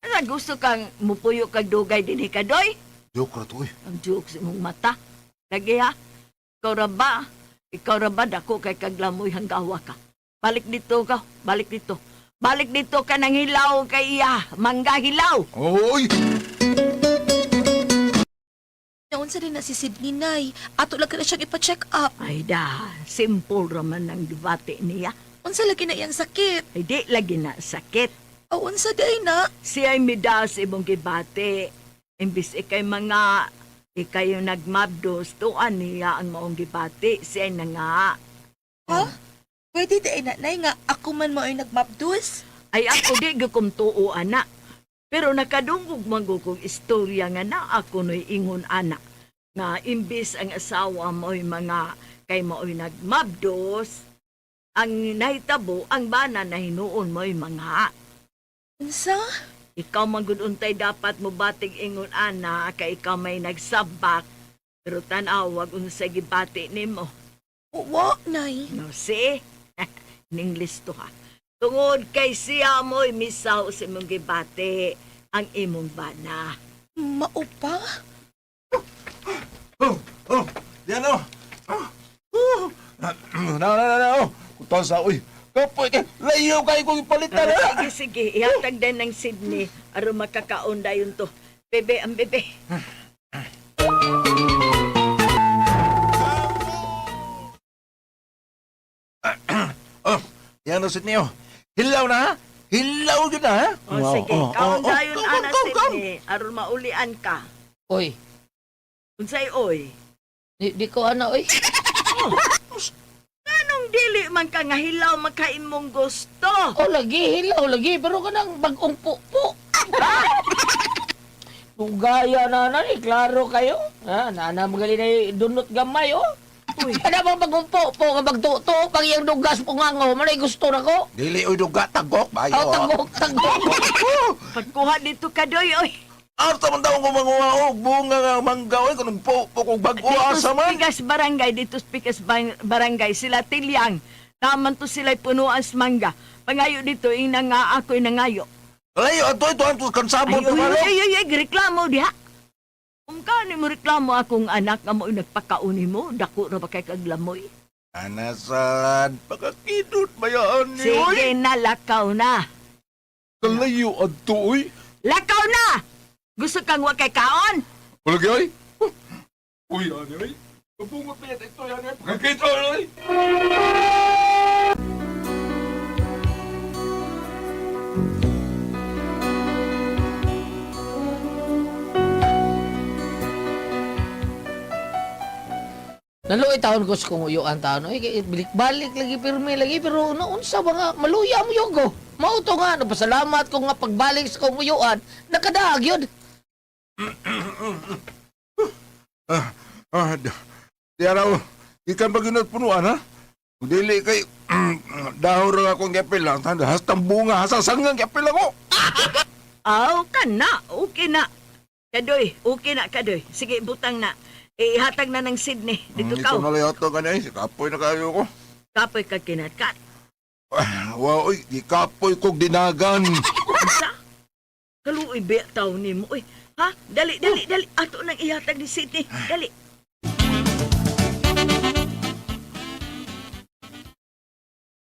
Ano gusto kang mupuyo kag dugay dinhi Kadoy? Joke ra to, oy. Ang joke sa imong mata. Lagi ha. Ikaw ra ba? Ikaw ra ba dako kay kaglamoy hanggawa ka? Balik dito ka. Balik dito. Balik dito ka nang hilaw kay iya. Mangga hilaw. Oy! Naunsa din na si Sydney, nay. Ato lang ka na siyang ipa-check up. Ay da, simple raman ang debate niya. Unsa lagi na iyang sakit? Ay di lagi na sakit. O unsa day na? Siya'y mida sa imong gibati. Imbis ikay mga ikay yung nagmabdos, tuan niya ang maong gibati. Siya'y na nga. Ha? Pwede day na, nay, nga ako man mo ay nagmapdus? Ay ako di gyud tuo ana. Pero nakadungog man gud kong istorya nga na ako no'y ingon ana. Nga imbis ang asawa mo'y mga kay mo'y nagmabdos, ang nahitabo ang bana na hinuon mo'y mga. Unsa? Ikaw man gud untay dapat mo batig ingon ana kay ikaw may nagsabak. Pero tan-aw wag unsay gibati nimo. Wa, nay. No, see? Ning listo ha. Tungod kay siya mo'y misaw sa imong gibati ang imong bana. Mao pa? Oh, oh, diyan na. Oh, oh. Na, na, na, na, oh. Kutan sa, oy. Kapoy kay, layo kayo kong ipalitan, ha? Sige, sige. Ihatag din ng Sydney. Aron makakaon dayon to. Bebe, ang bebe. Oh, yan na Sydney, oh. Hilaw na, ha? Hilaw yun na, ha? O, sige. Oh, oh, Kaon oh, dayon, oh, ana, kaon, kaon, kaon. Sydney. Aron maulian ka. Oy, Unsay, oy? di ko ana, oy. Anong dili man ka nga hilaw makaimong gusto? Oh, lagi, hilaw, lagi. Pero kanang bagong pupo. Tugaya na na, eh, klaro kayo. Ha, nana magaling na dunot gamay, oh. Uy. Ano bang bagong pupo nga magtuto pag iyang dugas po nga ngo, manay gusto na ko. Dili, oy, duga, tagok, bayo. Oh, tagok, tagok. Pagkuha dito ka, doy, oy. Arta man daw kung manguha, oh, bunga nga mangga, oy, kanong po, po, kung bago Dito asa sa man. Pigas Barangay, dito sa Pigas Barangay, sila Tilyang. Taman to sila'y punuan sa mangga. Pangayo dito, ina nga ako, ina ngayo. Layo, ato, ito, ato, Ay, kansabot, uy, ano? ay, ay, ay, reklamo diha. Kung kani mo reklamo akong anak nga mo nagpakauni mo, dako ra ba kay kaglamoy? Anasan, pagkakidot, bayaan ni, oy. Sige na, lakaw na. Kalayo adto, oy. Lakaw na! Gusto kang wa kay kaon? Palagi, oy. Uy, ani, oy. Kabungot pa yata ito, ani, oy. Pagkakita, oy. Naluoy taon ko sa kung uyuan taon. Oy, kay balik-balik lagi pirmi lagi pero naunsa ba nga maluya mo yogo. Mao to nga napasalamat ko nga pagbalik sa kong uyuan nakadaag yun. Ah, di araw, ikan ba ginot punuan, ha? Kung dili kay, dahor ra akong gapil lang. Hastang bunga, hastang sanggang gapil ako. Aw, kana, okay na. Kadoy, okay na kadoy. Sige, butang na. Eh, ihatag na ng Sydney. Dito Ito ka. na lang yata ganyan. Si Kapoy na kayo ko. Kapoy ka kinatkat. Ah, wow, oy, di kapoy kog dinagan. Unsa? Kaluoy ba taw nimo oy. Ha? Dali, dali, dali. Ato nang ihatag ni Sydney. Dali.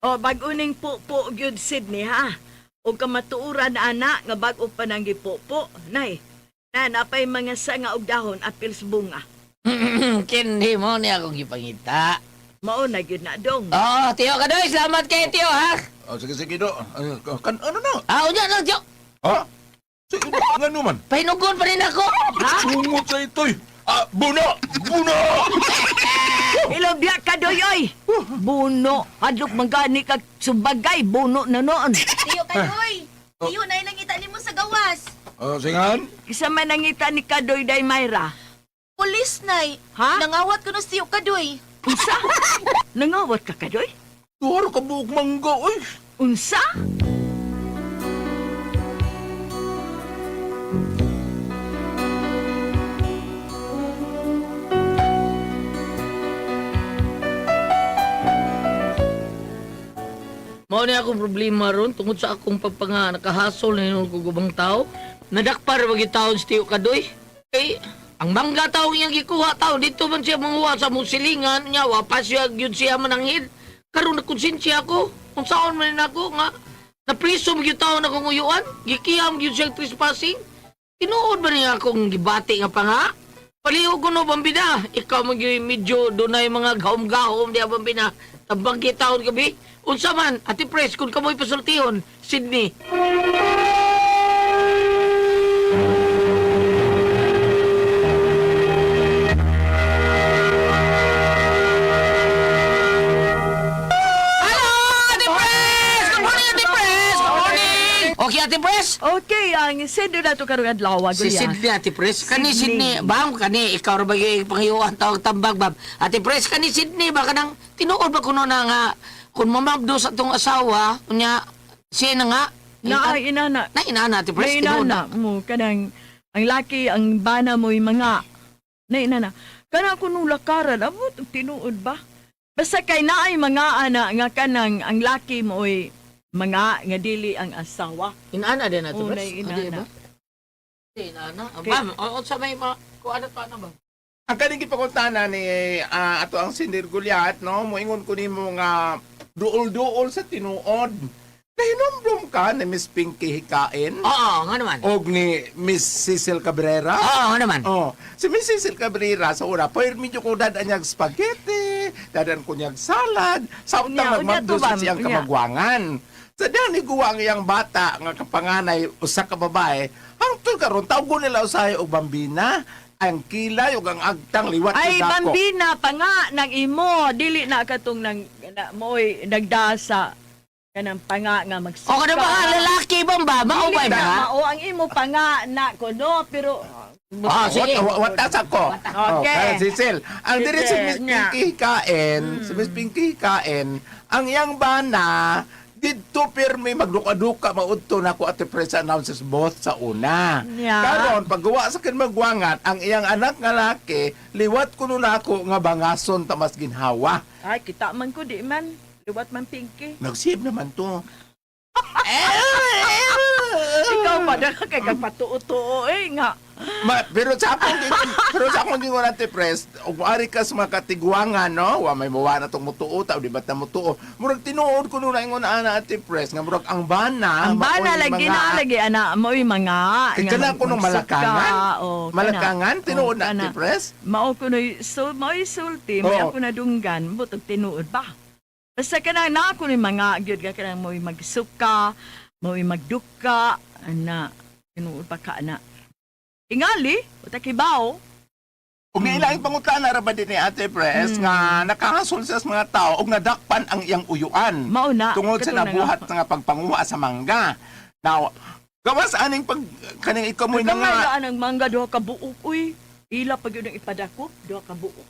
O, bag-o ning pupo gyud Sydney ha. O kamatuoran ana nga bag-o pa nang gipupo. Nay, na napay mga sanga og dahon apil sa bunga. Kindi mo ni akong gipangita. Mao na gyud na dong. Oo, tiyo ka doy. Salamat kay tiyo, ha? Ah, sige, sige, do. Ah, kan, ano na? Ah, unya lang, tiyo. Ha? Sige, nga naman. Pahinugon pa rin ako. Ha? Sungot sa ito'y. Ah, buno! Buno! Ilobya ka doyoy. Buno, hadlok man gani kag subagay buno na noon. Tiyo Kadoy! Tiyo, nay nangita nimo sa gawas. Ah, singan? Isa man nangita ni Kadoy day Mayra. Pulis, nay. Ha? Nangawat ko no si Tiyo Kadoy. Unsa? Nangawat ka Kadoy? Duhar ka buok mangga, oy. Unsa? Mao ni akong problema ron tungod sa akong pagpanga nakahasol na hinuon ko gubang tao. Nadakpar ba taon si Tiyo Kadoy? Kay ang mangga tao iyang gikuha tao dito man siya manguha sa mong silingan niya wa pa siya gyud siya mananghid. Karon na konsensya ako. Kung saon man nako nga napriso man gyud taon akong uyuan, gikiyam gyud siya trespassing. Tinuod ba niya akong gibati nga panga? Palihog ko no, Bambina. Ikaw man gyud medyo dunay mga gahom-gahom diya, Bambina. Tabang kitaon gabi. Unsa man, Ate Pres, kung kamoy pasultihon, Sydney. Hello, Ate Pres! Good morning, Ate Pres! Good morning! Okay, Ate Pres? Okay, ang sendo na to karong adlaw Si Gulya. Sydney, Ate Pres. Kani Sydney. Sydney, bam, kani, ikaw ra ba yung pangiyuan tawag tambag, bam. Ate Pres, kani Sydney, ba kanang tinuod ba kuno na nga, kung mamabdo sa tong asawa, unya, siya na nga. Na ay inana. Na inana, Ate Pres, Na tinuod inana mo kanang ang laki ang bana mo'y mga. Na inana. Kana kuno lakaran abot og tinuod ba? Basta kay naay mga ana nga kanang ang laki mo'y mga nga dili ang asawa. Inana din, Ate Oo, Pres. na inana. Adi ba? Inana. Bam, o sa may mga, kung ano pa na ba? Ang kaning gipakuntana ni ato ang Sindir Gulyat, no? Moingon ko nimo nga duol-duol sa tinuod. Nahinomdom ka ni Miss Pinky Hikain Oo, nga naman. og ni Miss Cecil Cabrera. Oo, nga naman. Oh, si Miss Cecil Cabrera sa una, pirmi ko dadaan niyag spaghetti, dadaan ko niyag salad, sa Unya, utang unya to, magmabdo sa bam, siyang unya. kamagwangan. Sa diyan ni guwa ang iyang bata nga kapanganay usa ka babae, hangtod karon tawgon nila usahay og bambina, ang kilay ug ang agtang liwat Ay sa dako. bambina pa nga nang imo dili na katong nang na, mo'y nagdasa kanang panga nga magsuka. O, kada ba, lalaki bam ba? Mao ba Dili na na? mao ang imo panga na kuno pero Ah, sige. Watas ako. Okay. Oh, kaya Cecil, ang diri si Cecil, Miss nya. Pinky Hikain, si Miss Pinky Hikain, ang iyang bana, didto pirmi magduka-duka maudto na ako at press announces both sa una. Nya. Karon paggawa sa kin magwangat ang iyang anak nga laki, liwat kuno nako nga bangason ta mas ginhawa. Ay kita man ko di man liwat man Pinky. Nagsib naman to. Ikaw pa na kay kag patuo-tuo eh nga. Ma, pero sa akong gingon ate press, ug ari ka sa mga katigwangan no, wa may muwa na tong mutuo ta di ba ta mutuo. Murag tinuod ko na ingon ana ate press nga murag ang bana, Ang bana maoy lagi mga- na lagi ana mo'y mga Kay nga kana kuno magsuka, malakangan. oh, kana. Malakangan tinuod Oh, na kana. ate press. Mao kuno'y so mao'y sulti, may Oo. ako nadunggan butog tinuod ba. Basta kanang na ako ni mga gyud ka kanang mo'y magsuka, mo'y magduka, ana tinuod pa ka ana. Tingali, uta kibaw. Ug niilaing pangutana ra ba din ni Ate Press nga nakahasol sa mga tao ug nadakpan ang iyang uyuan. Mao na Tungod sa kato na nabuhat nga. nga pagpanguha sa mangga. Now, Gawas aning pag kaning ikaw mo'y Gamay nga. ra ang mangga duha ka buok uy. Ila pa gyud ang ipadakop duha ka buok.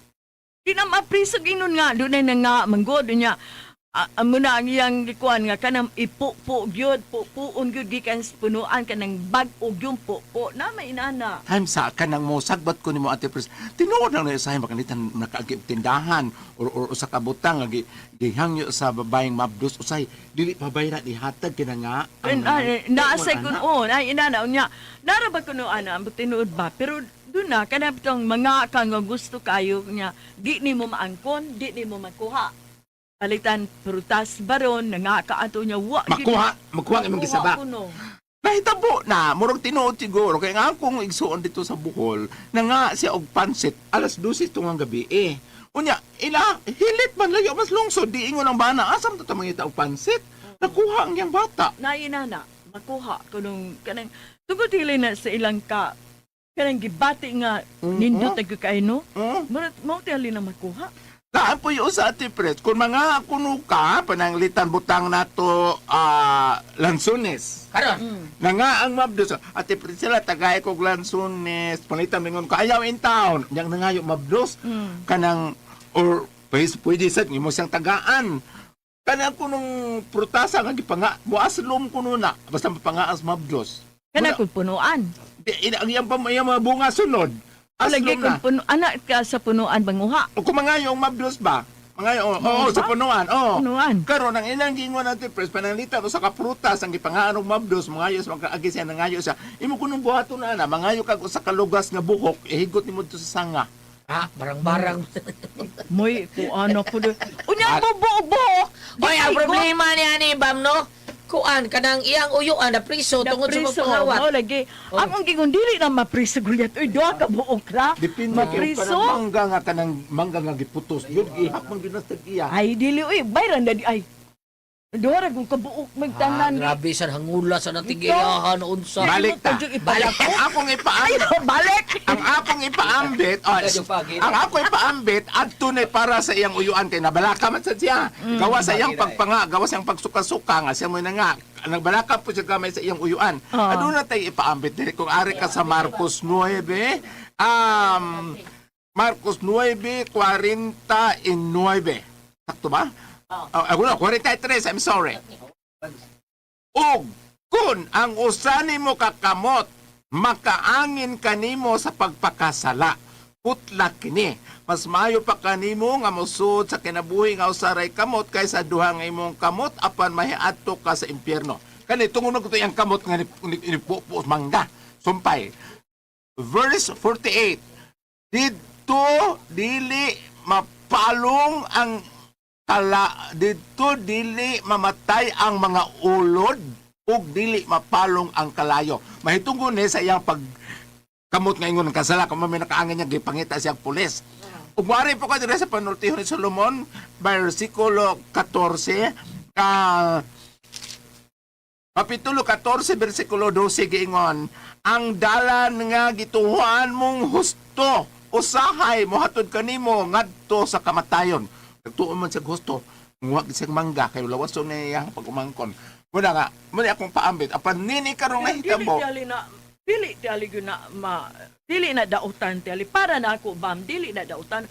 Di na mapriso ginon nga dunay na nga manggod niya. Amo na ang iyang gikuan nga kanang ipupo gyud, pupuon gyud gikan sa punuan kanang bag-o gyud pupo na may inana. Time sa kanang mo sagbat ko nimo, Ate Pres. Tinuod lang na usahay makanitan nakaagi og tindahan or usa ka butang nga gihangyo sa babaeng mabdos usay dili pa bayra dihatag kina nga ang Naasay kun o, na inana unya. Nara ba kuno ana ang tinuod ba? Pero doon na kanang bitong mga ka nga gusto kayo niya, di nimo maangkon, di nimo makuha. Palitan prutas baron nga kaato niya wa gyud- Makuha, makuha ang imong Makuha gisaba. kuno. Nahitabo na, murag tinuod siguro kay nga akong igsuon dito sa Bohol na nga siya og pansit alas 12 tungang gabi eh. Unya, ila hilit man layo mas lungsod di ingon ang bana asam to ta mangita og pansit. Nakuha ang iyang bata. Na inana makuha kunong kanang tungod dili na sa ilang ka kanang gibati nga nindot mm kay no. Murag mao tali na makuha. Kaan po yung sa Ate Pres, kung mga kuno ka, pananglitan butang nato lansones. Karon. Na nga ang mabdos. Ate Pres sila, tagay kog lansones. Panglitan mingon ko, ayaw in town. Yang nangayo mabdos. Kanang, or pwede, pwede sa imo siyang tagaan. Kanang kunong prutasa nga gipanga, muaslom kuno na. Basta mapangaas mabdos. Kanang kun punuan. Di, ina- ang iyang, iyang mga bunga sunod. Lagi Aslom kun na. puno anak ka sa punuan banguha. O kung mga yung mabdos ba? Mga oo, oo, sa punuan, oo. Punuan. Karon ang ilang gingon natin pres pananglitan usa ka prutas ang gipangaan og mabdos mangayo sa makaagi siya nangayo siya. Imo kunong buhaton na ana mangayo kag usa ka lugas nga buhok ihigot nimo dito sa sanga. Ah, barang-barang. Moy kuan ako do. Unya mo buok-buok. Oy, ang problema niya ni Bam no, kuan kanang iyang uyuan na priso tungod sa pagpangawat. Oh, lagi. Ang gingon dili na mapriso gulyat. Uy, duha ka buok ra. Depende kay Mapriso. kanang mangga nga kanang mangga nga giputos. Yun gihap man gyud na iya. Ay dili uy, bayran na di ay. Duha ra kung kabuok Ah, magtanan. grabe sa hangula sa natigiyahan unsa. Balik ta. Balik. Ang akong ipaambit, Balik. ang akong ipaambit, oh, ang akong ipaambit adto na para sa iyang uyuan kay nabalaka man sad siya. Gawa sa iyang pagpanga, gawa sa iyang pagsuka-suka nga siya mo na nga. Nagbalaka po siya gamay sa iyang uyuan. Aduna tay ipaambit diri kung ari ka sa Marcos 9, Marcos 9:49. Sakto ba? Oh, oh, 43, I'm sorry. Og kun ang usa nimo kakamot makaangin kanimo sa pagpakasala, putla kini. Mas maayo pa kanimo nga mosud sa kinabuhi nga usa ray kamot kaysa duha nga imong kamot apan mahiadto ka sa impyerno. Kani tungod man kuto iyang kamot nga ni ni mangga. Sumpay. Verse 48. Didto dili mapalong ang kala didto dili mamatay ang mga ulod ug dili mapalong ang kalayo. Mahitungod ni sa iyang pag kamot nga ingon ng kasala kung may nakaangin niya gipangita siyang pulis. Ug wari po ka dire sa panultihon ni Solomon versikulo 14 Kapitulo 14, versikulo 12, giingon, ang dalan nga gituhuan mong husto, usahay mohatod kanimo ngadto sa kamatayon. Nagtuon man siya husto, nguha gid siyang mangga kay lawason na iyang pag-umangkon. Muna nga, muna akong paambit, apan nini karong nahitabo. Dili tali na dili tali gyud na ma dili na dautan tali para na ako bam dili na dautan.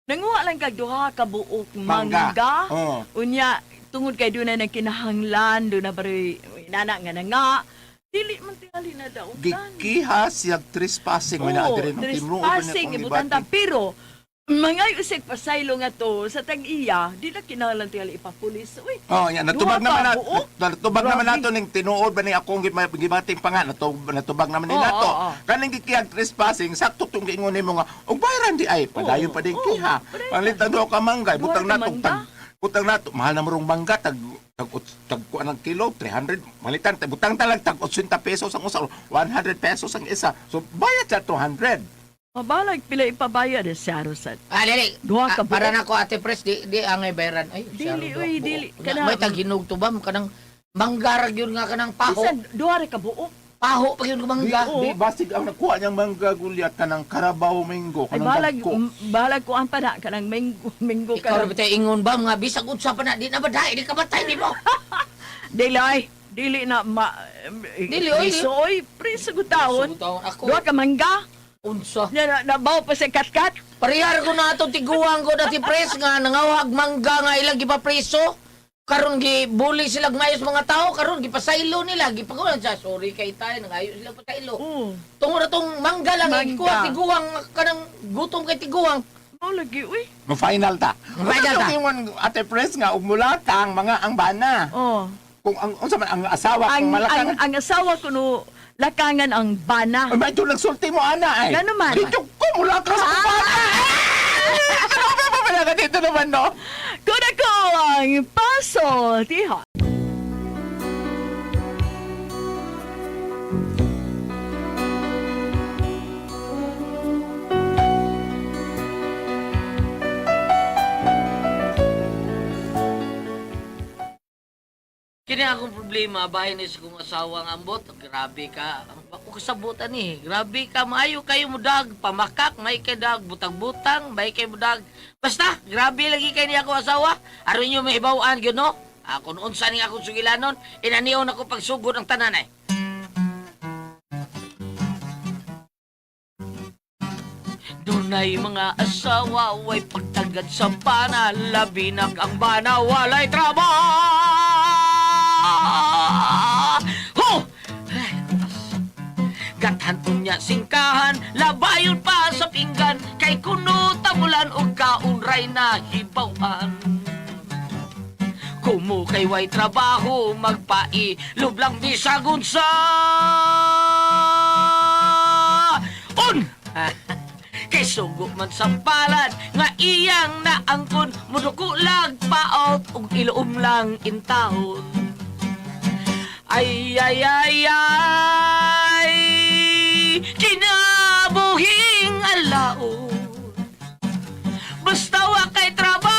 Nanguha lang kag duha ka buok Mangga. mangga. Oo. Unya tungod kay doon na nagkinahanglan, doon na baroy nana nga na nga. Dili man tingali na dautan. Gikiha siya trespassing may naa Oo, diri nung tinuod trespassing ibutan ta pero mga usig pasaylo nga to sa tag-iya, di na kinahanglan tingali ipapulis. Uy, Oh, yan natubag Duha naman ka na, buok? natubag naman Grabe. nato ning tinuod ba ni akong gibating pa nga natubag naman ni Oo, nato. oo, oo. Kaning gikiyag trespassing sakto tong giingon nimo nga og bayaran di ay padayon pa din Oo, kiha. padayon. Panglitan do ka mangga Duha butang ka nato mangga? tag butang nato mahal na morong mangga tag tag tag kuan ang kilo 300 malitan butang talag tag 80 pesos ang usa 100 pesos ang isa. So bayad sa 200. Mabalag pila ipabayad eh, sa Arosat. Ah, dili. Duha ka Ah, para buok. na ko Ate Pres, di ang bayaran. Ay, Dili, siyaro, duha uy, ka dili. buok. Kana- May taghinog to ba kanang mangga ra gyud nga kanang paho. Bisan duha ra ka buok. Paho pa gyud nga Di, mangga. di basig ang nakuha niyang mangga gulyat kanang Carabao mango Ay kanang balag dagko. balag ko ang pana kanang mango mango Ikaw ra ka. bitay ingon ba mga bisag unsa pa na di na ba dai di ka batay nimo. Dili ay. Dili na ma... Dili, oy. Priso, oy. Priso ko taon. Priso taon. Ako. Duha ka mangga. Unsa? Na, na, nabaw pa sa katkat. Parehar ko na atong tiguang ko dati pres nga nangawag mangga nga ilang gipapreso. Karon gi bully sila mayos mga tao karon gipasaylo nila gipakuan sa sorry kay tayo nangayo sila pasaylo. Oo. Tungod na tong mangga lang Mangga. ikuha tiguang kanang gutom kay tiguang. Mao lagi, uy. Mo-final ta. Mo-final ta. Ingon Ate Pres nga ug mulata ang mga ang bana. Oh. Kung ang unsa man ang asawa Ang, kung malakang ang, ang asawa ko no, lakangan ang bana. Ay, medyo nagsulti mo, ana, ay. Gano man? Dito ko, mula ka sa bana. Ano ba ba pala dito naman, no? Kuna ko ang paso, tiha. Kini akong problema bahin ni sa kong asawa ang ambot. Grabe ka. Ako kasabutan ni. Grabe ka maayo kayo mudag pamakak may kay dag butang-butang may kay mudag. Basta grabe lagi kay niya ako asawa. Aron nyo may hibaw-an gyud no. Ako noon sa ning akong sugilanon, inanion ako pagsugod ang tanan ay. Dunay mga asawa, way pagtagad sa pana, labi na ang bana, walay trabaho. Ay, Gathan unya singkahan, labayon pa sa pinggan, kay kuno tamulan og kaunray na hibawan. Kumo kay way trabaho, magpai lublang bisag unsa. Un! Kay sugo man sa palad nga iyang naangkon muduko lag paot ug iloom lang intawon. Ay ay ay ay kinabuhing alaon. Basta wa kay trabaho.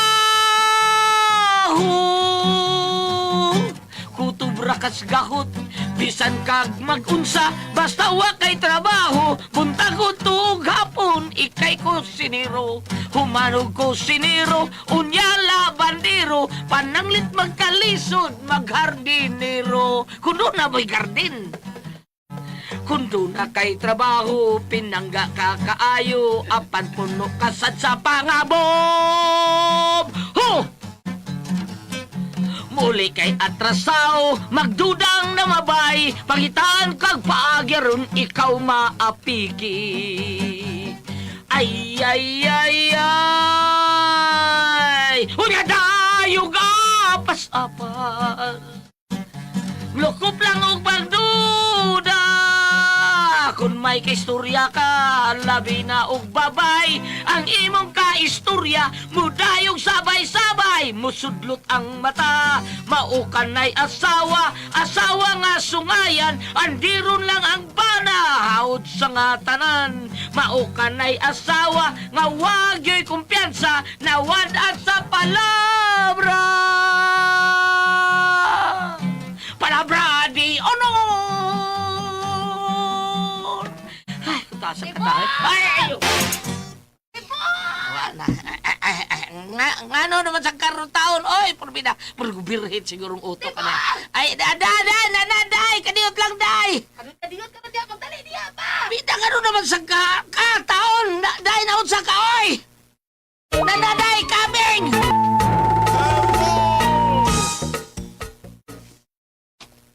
Kutob ra kas gahot, bisan kag magunsa, basta wa kay trabaho. Buntag o tuog hapon, ikay ko siniro. Humanog ko siniro, unya labandero, pananglit magkalisod, maghardinero. Kuno na mo'y gardin. Kung doon na kay trabaho, pinangga ka kaayo, apan puno ka sad sa pangabob. Ho! Muli kay atrasaw, magdudang na mabay, pangitaan kag paagi ron ikaw maapigi. Ay, ay, ay, ay! Unya dayog apas-apas. Lukop lang og pagduda. Kung may kaistorya ka, labi na og babay. Ang imong kaistorya, mudayog sabay-sabay. Musudlot ang mata, maukanay asawa. Asawa nga sungayan, andiron lang ang bana. Haod sa nga tanan, maukanay asawa. Nga wagyo'y kumpiyansa, nawad-at sa palabra. Palabra di honor! Ay, kutasan ka tayo. Ay, ayo! Wala. Ay, ay, ay, Nga, ngano naman sa karon taon, oy, purbida. Purgubirhit sigurong utok ka na. Ay, da, da, da, na, na, day, kadiyot lang, day. Kadiyot ka man diya, magdali diya pa! Bida ngano naman sa ka, ka taon, na, day, naon sa ka, oy! Na, na, day, coming!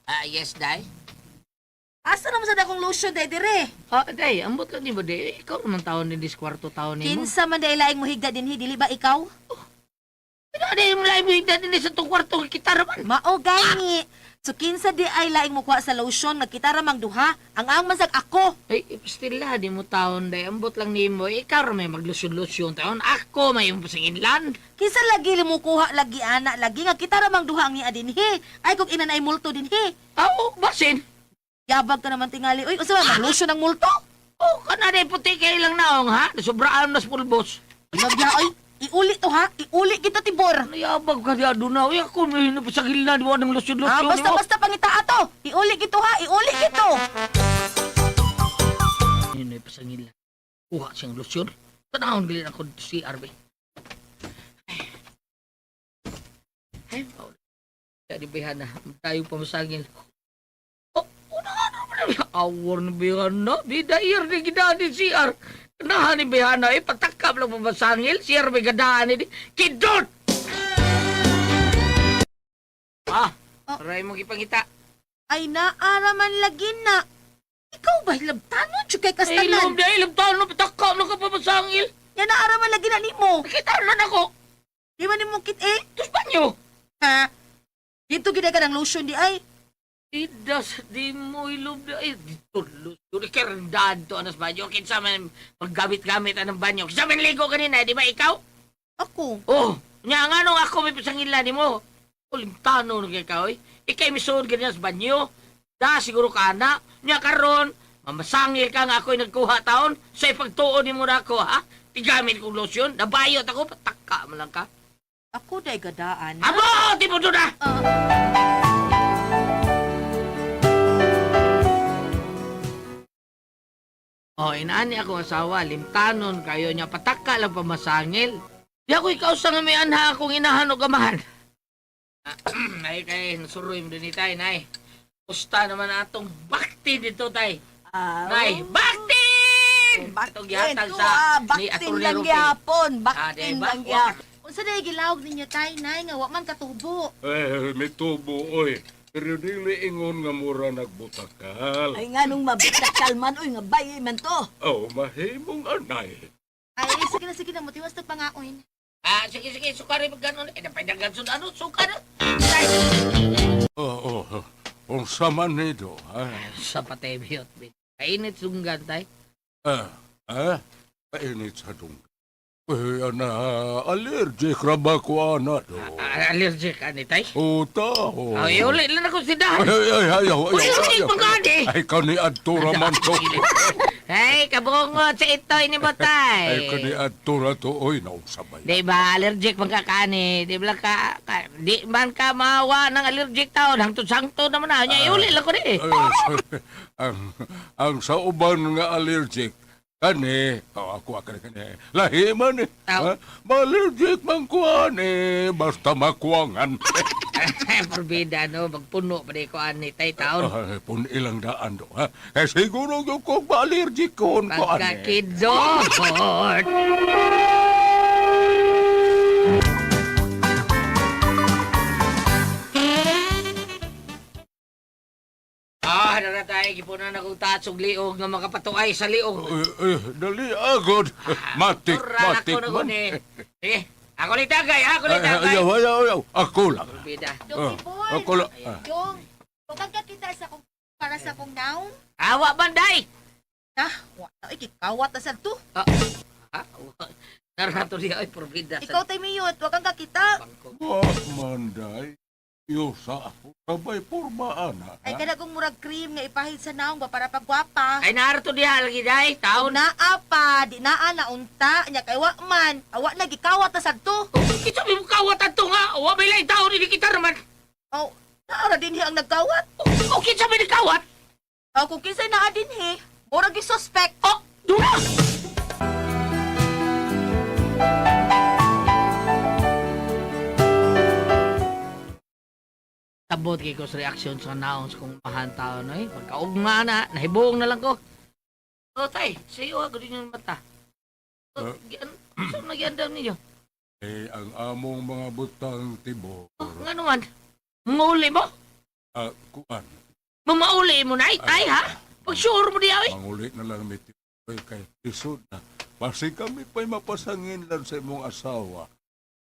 Ah, yes, day. Asa naman sa dakong lotion day dire? Ah, day, ambot lang ni mo, day. Ikaw naman taon ni kwarto taon ni mo. Kinsa man day laing mohigda dinhi dili ba ikaw? Ano, day, mo laing mo din sa tong kwarto, kita raman. Mao gani. So kinsa di ay laing mokuha sa lotion nga kita ra mang duha? Ang ang man sag ako. Ay, pastila, di mo taon, day. Ambot lang ni mo. Ikaw ra may maglusyon-lusyon taon. Ako, may pasinginlan. Kinsa lagi mo kuha lagi ana lagi nga kita ra mang duha ang niya dinhi. Ay kung ina ay multo dinhi. Aw, basin. Yabag ka naman tingali. Uy, unsa ba mag lotion ang multo? Oh, kana day, puti kay lang naong, ha? Sobraan nas pulbos. Nagya ay iuli to ha. Iuli kita Tibor. Nayabag ka di aduna. Uy, ako, may napasagilan. Di mo ng lusyon-lusyon. Ah, basta basta pangita ato. Iuli gito ha. Iuli gito. Yun ay pasangilan. Kuha siyang lusyon. Tanahon galin ako dito si RB. Ay, ay, Paul. Kaya di ba na, tayo pamasagin. Awor na bihana, bidair ni gidaan ni CR. Nahan ni bihana, eh, patakap lang pamasangil, CR may gadaan ni Kidot! Ah, aray mo gipangita. Ay naaraman lagi na. Ikaw ba hilabtanon jud kay Ay, kastanan? lom di, labtanon, patakap lang ka pamasangil. Nya naaraman lagi na nimo. Nakita na ako. Di man nimo kit eh. Tus banyo. Ha? Dito gid ka ng lotion di ay. Idas, di mo ilog na. Ay, dito, lusyo. Ikerandaan to, anas banyo. Kinsa man maggamit-gamit anang banyo. Kinsa man ligo kanina, di ba ikaw? Ako. Oh, nya nga nung ako may pasangila ni mo. Ulimtano na kay ka, oy. Ikay misuod ganyan sa banyo. Da, siguro ka na. Nya karon, mamasangil ka nga ako'y nagkuha taon. Sa ipagtuon ni mo na ako, ha? Tigamit kong lotion. Nabayot ako, pataka mo lang ka. Ako day gadaan. Amo, di mo doon na! Oh, inaani ako asawa, limtanon kayo niya, pataka lang pamasangil. Di ako ikaw sa nga may anha akong inahan o gamahan. Ay, kay, nasuroy mo din tay, nay. Kusta naman atong bakti dito, tay. Ah, Nay, bakti! Atong Baktin, gihatag to, sa ah, ni baktin Atty. lang Rupi. gihapon, Ah, baktin di ba? lang gihapon. Unsa day gilawag ninyo tay nay nga wa man katubo. Eh, may tubo, oy. Pero dili ingon nga mura nagbutakal. Ay nga nung mabitakal man, uy, nga bayi man to. Oh, mahimong anay. Ay sige na motiwas tag pangaon. Ah, sige, sige, sukari pag ganun. Eh, napay dagan ano, sukar. Tay! Oo, oh, unsa man nito, ha? Sa patebiyot, bin. Kainit sunggan, tay. Ah, ah, painit sa dunggan. Eh, ana, allergic ra ba ko ana do? Ah, allergic ka ni tay? O, tao. Ay, uli lang ako sindahan. Ay, ay, ay, ayaw, Uli ayaw, lang ayaw. pagkadi. Ay, kani adto ra man to. Hey, kabungot sa ito ini mo, tay. Ay, kani adto ra to, oy, naunsa ba yan? Di ba, allergic man ka kani. Di ba ka, ka di man ka maawa ng allergic taon. Hangtod-sangto naman na. Nya, uli lang ko ni. Ay, sorry. Ang sa uban nga allergic, kani, oh, ako kani kani, lahi man eh. Tao. Ha? Ma-allergic man ko ani, basta makuangan. Porbida, no? Magpuno pa di ko ani, tay, taon. Ay, pun ilang daan do, ha? Kaya siguro yung kung ma-allergic ko ko ani. Pagkakidot. Ah, nara tayo, gipunan akong tatsog liog nga makapatuay sa liog. Eh, eh, dali agad. Matik, Tura matik ako na man. guni. Eh, ako ni tagay, ako ni Ay, tagay. ayaw, ayaw, ayaw. Ako lang. Bida. Dong Ah, Tibor. ako lang. Ah. Dong, wag ka kita sa kong para sa kong naong. Awa banday. Ah, wa na ikikawat na sad to. Ah, ah, narato niya ay porbida sa Ikaw tay miyot, wag kang kakita. bangko. Wa man, day. Iyo sa ako. Sabay porma, ana. Ay kada kong murag cream nga ipahid sa naong ba para pagwapa. Ay narato diha lagi day, taon. Naa pa, di naa na unta, nya kay wa man. Awa na gikawat na sad to. Kita mi kawatan to nga. Wa may lain taon ini kita naman. Oh, naara dinhi ang nagkawat. O kinsa may kawat? Oh, kung kinsay naa dinhi, murag gi-suspect. Oh, dula. Sabot kay ko sa reaksyon sa naons kung mahan tao no eh. Pagkaugma na, nahibuong na lang ko. O tay, sa iyo ako din yung mata. O, gian, saan nagyandam ninyo? Eh, ang among mga butang tibor. Oh, nga naman, manguli mo? Ah, kuan. Mamauli mo na, ay, ha? Pag sure mo diya, eh. Mangulit na lang may tibor kay lisod na. Basi kami pa'y mapasangin lang sa imong asawa.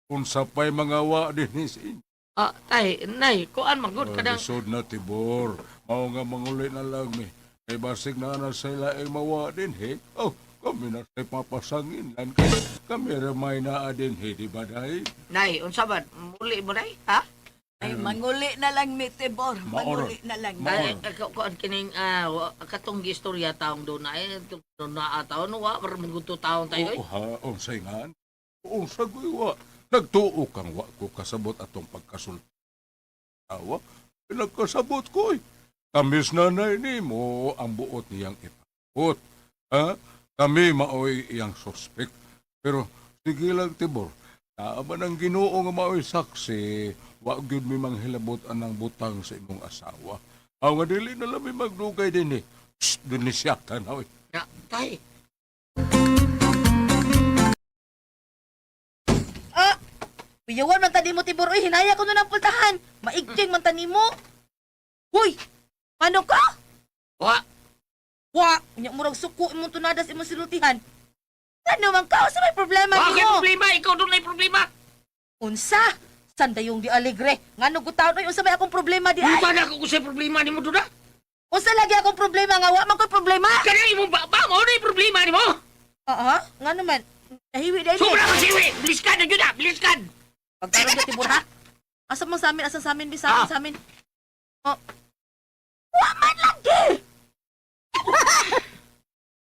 Unsa pa'y mga wa din sa inyo. Ah, tay, nay, kuan magud Oh, ka nang. lisod na tibor. Mao nga mangulit na lang mi. Kay basig na na sila ay mawa din he. Oh, kami na sa'y mapasangin lang kay kami ramay na din he, di ba day? Nay, unsa ba? Muli mo nay, ha? Ay, manguli na lang mi, Tibor. Maoron. Manguli na lang. Maoron. Ay, kuan kining katong gistorya taong doon na eh, doon na taon wa mar maguto taon tayo eh. Oo ha, unsay nga. Unsa goy wa. Nagtuo kang wa ko kasabot atong pagkasulti. Awa, pinagkasabot ko eh. Kamis nanay nimo ang buot niyang ipakot. Ha? Kami maoy iyang suspect. Pero sige lang Tibor, naa man ang Ginoo nga maoy saksi, wa gyud mi manghilabot anang butang sa imong asawa. Aw nga dili na lang may magdugay din eh. Shh, dun ni siya tanaw eh. Ya, tay. Ah! Uyawan man tani mo Tibor oy, hinaya ko na ng pultahan. Maigting man tani mo. Hoy! Ano ka? Wa, Wa, unya murag suko imong tunadas imong sinultihan. Ano man ka? Unsa may problema wa kay nimo? problema, ikaw doon ay problema. Unsa? Sandayong di alegre. Ngano gutaon oy unsa may akong problema di ay? Unsa na ako sa problema nimo doon ah? Unsa lagi akong problema nga wa man koy problema? Kanang imong baba mo na problema nimo. Oo, ngano man? Nahiwi dai ni. Sobra ka siwi. Bilis ka na jud ah, bilis ka. Pagkaroon ka Tibor ha? Asa mo sa amin? Asa sa amin? Sa amin? Ah. Sa amin? Oh. Wa man lagi!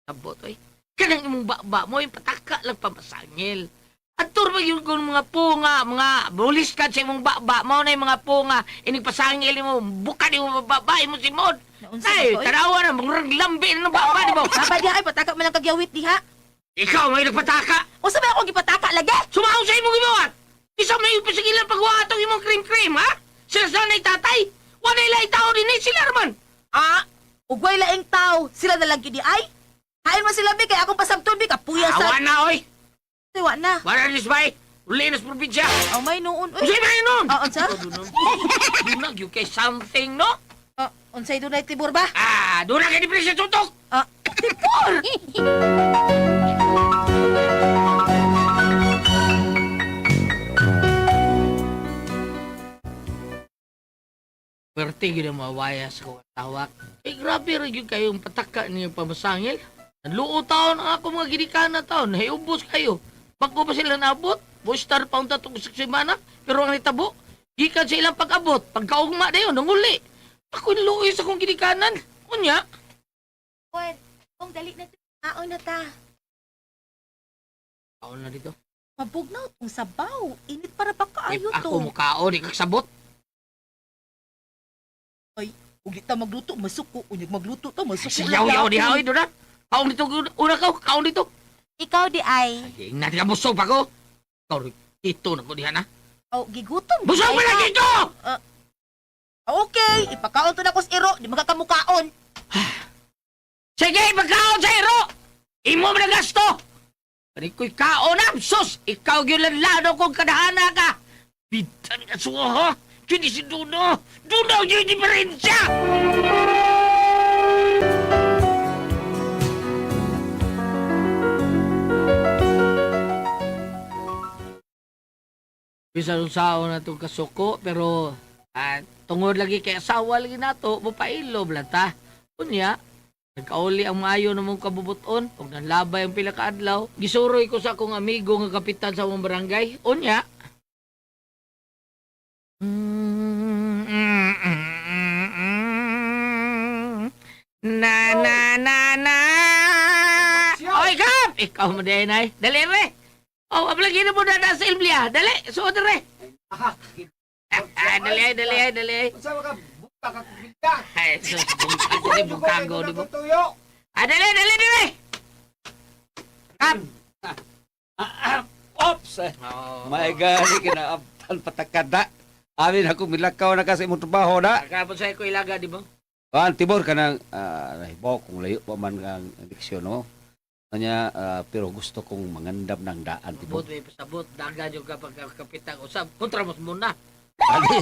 Abot oy. Kanang imong baba mo yung pataka lang pamasangil. Atur ba yun kung mga punga, mga bulis ka sa imong baba, mao na yung mga punga, inigpasangil mo, buka ni mo baba, imo simod. Naunsa Ay, ba ko, oy? tanawa na, murag lambi na ng baba nimo. Baba diha ay pataka man lang kagyawit diha. Ikaw may nagpataka. Unsa may akong gipataka lagi? Sumaw sa imong gibuhat. Isa may ipasagilan pagwa atong imong cream-cream, ha? Sila sanay tatay. Walay lay tao din eh, sila raman. Ah, ugway laing tao, sila na lang gidi ay. Hain man sila bi kay akong pasabton bi kapuya sa. Awa na, oy. Ay, wa na. Wala na bay. Uli na sa probinsya. Aw may noon oy. Unsay may nun? Ah, unsa? Dunag you kay something, no? Ah, unsay dunay Tibor ba? Ah, dunag kay depression tutok. Ah, Tibor. Pwerte yun ang mawaya sa kong tawak. Eh, grabe rin yun kayong pataka niyo pamasangil. Naluo taon ang ako mga ginikana taon. Hey, ubos kayo. Bago pa sila naabot? Booster pa unta itong semana. Pero ang nitabo, gikan sa ilang pag-abot. Pagkaugma na yun, nanguli. Ako niluoy sa akong ginikanan. Unya, Pwed, kung dali na Aon na ta. Kaon na dito. Mabugnaw tong sabaw. Init para pa kaayo If to. ako mukaon, ikagsabot. Ug di ta magluto, masuko. Unyag magluto ta, masuko. Siyaw-yaw di haoy doon na. Kaon dito, una ka, kaon dito. Ikaw di ay. Ay, na ka busog pa ko. Ikaw, ito na ko diha na. Oh, gigutom. Busog Ay pa ka. na dito! Okay, ipakaon to na ko sa iro, di magkakamukaon. Sige, pagkaon sa iro! Imo man ang gasto! Kani ko'y kaon na, sus! Ikaw gyud lanlano kung kadahana ka! Bitan ka suwa, ha? Kini si Duno! Duno yung diferensya! Bisan unsaon na itong kasuko, pero tungod lagi kay asawa lagi nato, mupailob lang ta. Unya, nagkauli ang maayo na mong kabubuton, ug nanlabay ang pila ka adlaw. Gisuroy ko sa akong amigo nga kapitan sa among barangay. Unya, na na na na. Oy, kap! Ikaw mo din ay. Dali re. Oh, ablagi na mo na sa Ilblia. Dali, suod re. Ah, dali ay, dali ay, dali ay. Unsa ka buka ka kumita? Ay, sus, bungkago ni bungkago di mo. Tuyo. Ah, dali, dali, dali. Kap. Ops. Oh. May gani kinaabtan patakada. Amin ako milakaw na kasi imong trabaho na. Kapon sa ko ilaga di mo. An Tibor kanang nahibaw kung layo pa man ang leksyon no. Kanya pero gusto kong mangandam ng daan Sabot, Tibor. may pasabot. Daga yung kapag kapitan usab. Kontra mo muna. Ali.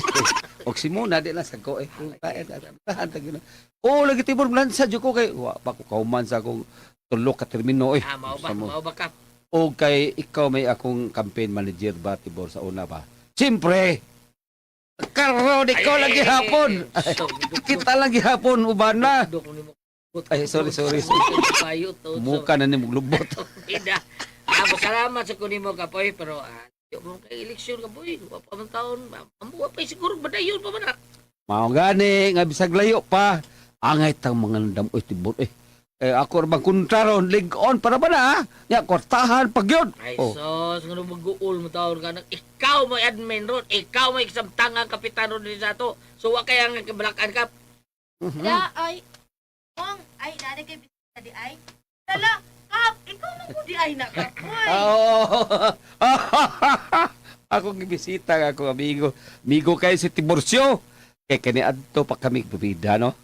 Og si Muna di lang sa ko eh. Kung tae tahan ta gyud. Oh lagi Tibor lansa jud ko kay wa pa ko kauman sa akong tulo ka termino eh. Ah, mao ba? Sa mo. Mao ba kap? O kay ikaw may akong campaign manager ba Tibor sa una ba? Siyempre. Karon ikaw lang gihapon. Kita lang gihapon uban na. Ay, sorry, sorry, sorry. Muka na ni muglubot. Ida. Ah, salamat sa kunin mo kapoy pero di mo kay eleksyon kapoy. Wa pa man taon. Wa pa siguro badayon pa man. Ah. Mao gani nga bisag layo pa. Angay tang mga nandam oy Tibor eh. Eh ako ra bang kontra ron lig-on para ba na? ah? Nya kwartahan pag yun. Ay, Oh. sos, ngano mag-uul mo taon ka na. Ikaw may admin ron. Ikaw may kasamtangang kapitan ron din sa ato. So, wa kaya nga kabalakan ka. Da ay Ong, ay nana kay bisita di ay. Dala, kap, ikaw man ko di ay na kapoy. Oo. Ako gibisita nga ako amigo. Amigo kay si Tiburcio. Kay kani adto pa kami bibida, no?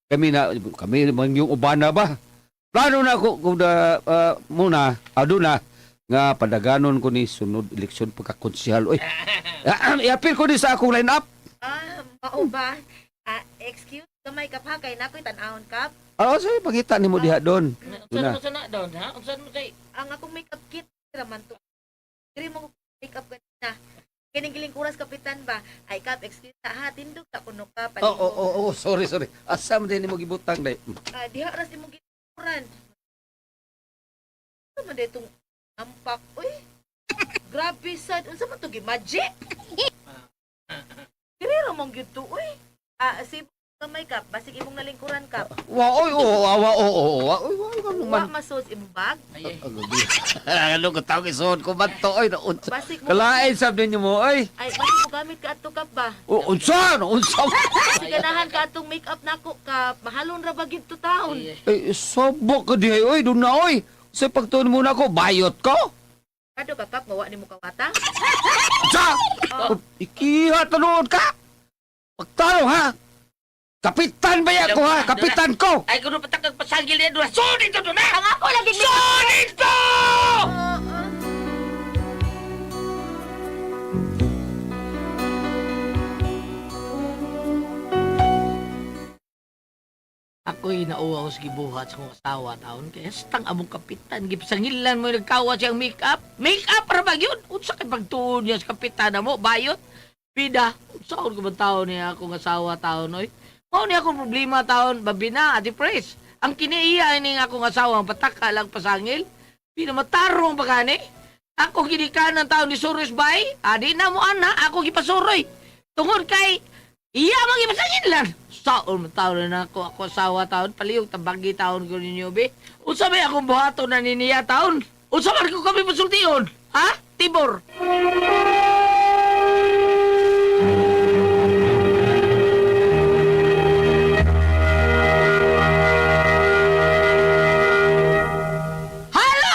Kami na, kami man yung ubana ba? Plano na ko kung na, muna, aduna, nga padaganon ko ni sunod eleksyon pagkakonsihal. Oy, iapil ko ni sa akong line up. Ah, mao ba? Ah, excuse gamay kap ha kay nakoy tan-awon kap. Ah, sige, pangita nimo diha doon. Unsa Doon na. mo sana doon, ha? Unsa mo say? Ang akong makeup kit raman to. Diri mo makeup ganina. Kining gilingkuras kapitan ba? Ay kap, excuse na ha, tindog ta kuno ka Oh, oh, sorry, sorry. Asa man din nimo gibutang day? Ah, diha ras imong gilingkuran. Ano man ditong ampak uy? Grabe sad, unsa man to gi-magic? Diri ra man gyud to uy. Ah, si gamay kap, basig imong nalingkuran kap. Wa, oy, oh, awa, oh, oh, oh, oy, wa, wa, Wa man. masos imong bag. Ay, ay. Ano ko tawag isuod ko man to, oy, naunsa. Basig mo Kalain sab ninyo mo, oy. Ay, basig mo gamit ka adto kap ba? Oh, unsa, no, unsa. Kasi ganahan ka atong make-up nako ka, mahalon ra ba gid to taon. Ay, ay. Eh, sobok ka dihay, oy, doon na, oy. Sa pagtuon muna ko, bayot ko. Kado ka kap, mawa nimo kawata. Sa! Ikiha, tanuod ka! Pagtanong, ha? Kapitan ba ya ko, ha? Kapitan ko! Ay, kuno patak kag pasangil niya doon. Sulit to doon, ha? Ang ako lagi Sulit to! Ako'y nauwa ko sa gibuhat sa kong asawa taon. Kaya stang among kapitan, gipasangilan mo yung nagkawa siyang make-up. Make-up ra ba yun? Unsa kay pagtuon niya sa kapitan na mo, bayot. Bida, unsa ko ba taon niya akong asawa taon oy? Mao niya akong problema taon, babina, ati pres. Ang kiniiya ini nga akong asawa, ang pataka lang pasangil. Bida matarong pa gani. Ako ginikanan taon ni Suros bay, adi na mo ana, ako gipasuroy. Tungod kay iya mang ipasangilan. Saon man taon na ako, ako asawa taon, palihog tabagi taon ko ninyo be. Unsa may akong buhaton na niniya taon? Unsa man ko kami pasultion? Ha? Tibor. Hello!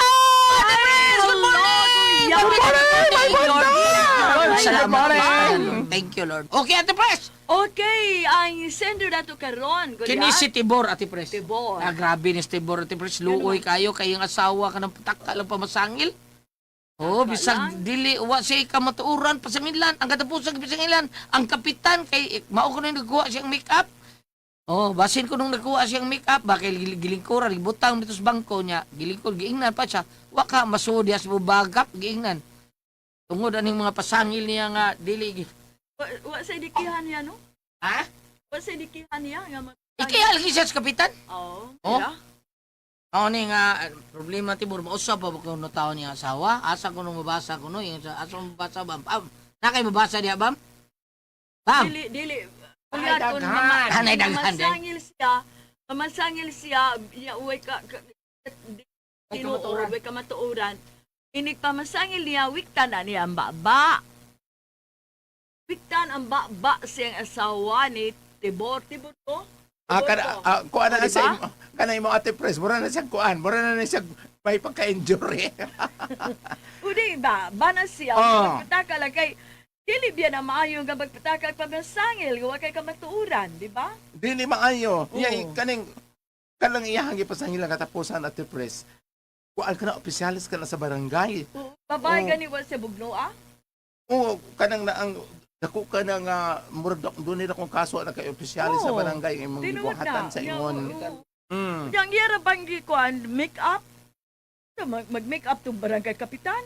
Ate Pres! Good morning! Good morning, my Lord! Salamat. Lord. Thank you, Lord. Okay, Ate Pres! Okay, ang sender nato karon, Kini si Tibor, Ate Pres. Tibor. Ah, grabe ni si Tibor, Ate Pres. Luoy kayo kay yung asawa ka ng pataka lang pamasangil. Oh, bisag dili wa siya kamatuoran pasangilan. Ang katapusan pasangilan, ang kapitan kay mao ko nang nagkuha siyang make-up. Oh, basin ko nung nagkuha siyang make-up, ba kay gilingkuran, gibutang dito sa bangko niya, gilingkod giingnan pa siya. Wa ka masuod diha sa bagap giingnan. Tungod aning mga pasangil niya nga dili Wa sa dikihan niya no? Ha? Wa sa dikihan niya nga mag Ikihal siya sa kapitan. Oh, Oh. yeah. Ako ni nga problema Tibor mausap pa ba kuno taon niya asawa? Asa kuno mabasa kuno yung asa mabasa bam. Bam. Na kay mabasa diha bam? Bam. Dili dili. Ay, Kuya, kung daghan. Anay, daghan din. Mamasangil siya, mamasangil siya, ya uwi ka, Ay, tinuod, kamatuoran. uwi ka matuoran. Inig pamasangil niya, wiktan na niya ang baba. Wiktan ang baba siyang asawa ni Tibor. Tibor to? Ah, Tibor kana to. ah, kuan na Oh, sa diba? imo, kana imo Ate Pres, mura na siya kuan, mura na na siya may pagka-injury. Udi ba, bana siya, Oh. magpataka lang kay, dili biya na maayo nga magpataka pamasangil, gawa kay kamatuoran, di ba? Dili maayo. Oo. Iya kaning kanang iyahang gipasangilan katapusan Ate Pres. Kuan ka na opisyalis ka na sa barangay. Babae Oo. gani wa siya bugno ah. Oo, kanang na ang dako ka na nga murag doon nila kung kaso na kay opisyalis sa Oo. barangay imong Tinuod gibuhatan na. sa Ya, ingon. oo. Mm. Yang iya ra bang gikuan make up? Mag-make up tong barangay kapitan.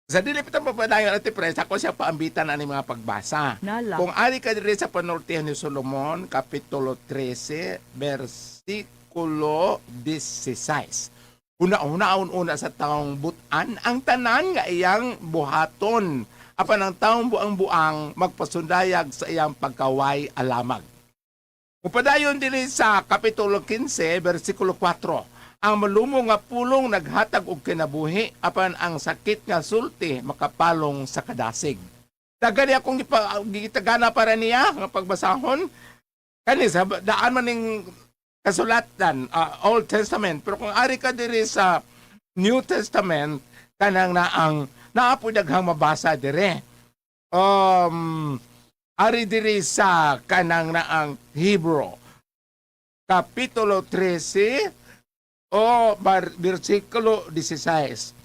Sa dili pa papadayon Ate Pres, ako siya paambitan ani mga pagbasa. Nala. Kung ari ka diri sa panortihan ni Solomon, Kapitulo 13, versikulo 16. Una-una una sa taong butan ang tanan nga iyang buhaton. Apan ang taong buang-buang magpasundayag sa iyang pagkaway alamag. Upadayon diri sa Kapitulo 15, versikulo 4. Ang malumo nga pulong naghatag og kinabuhi apan ang sakit nga sulti makapalong sa kadasig. Daghan niya akong gitagana para niya nga pagbasahon. Kani sa daan man ning kasulatan, Old Testament, pero kung ari ka diri sa New Testament kanang naang naa po daghang mabasa dire. Um Ari diri sa kanang naang Hebrew. Kapitulo 13 o versikulo 16.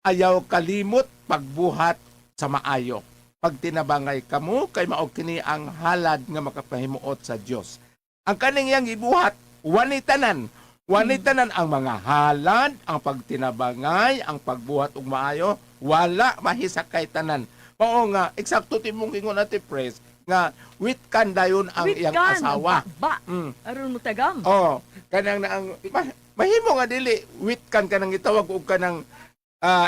Ayaw kalimot pagbuhat sa maayo. Pagtinabangay kamo kay mao kini ang halad nga makapahimuot sa Dios. Ang kaning iyang ibuhat, wani tanan. Wani tanan ang mga halad, ang pagtinabangay, ang pagbuhat og maayo, wala mahisakay tanan. Mao nga eksakto timong ingon ate Pres nga wit kan dayon ang iyang Witkan, asawa. ang Ba. Aron mo tagam. Oh, kanang na ang mahimo nga dili wit kan kanang gitawag og kanang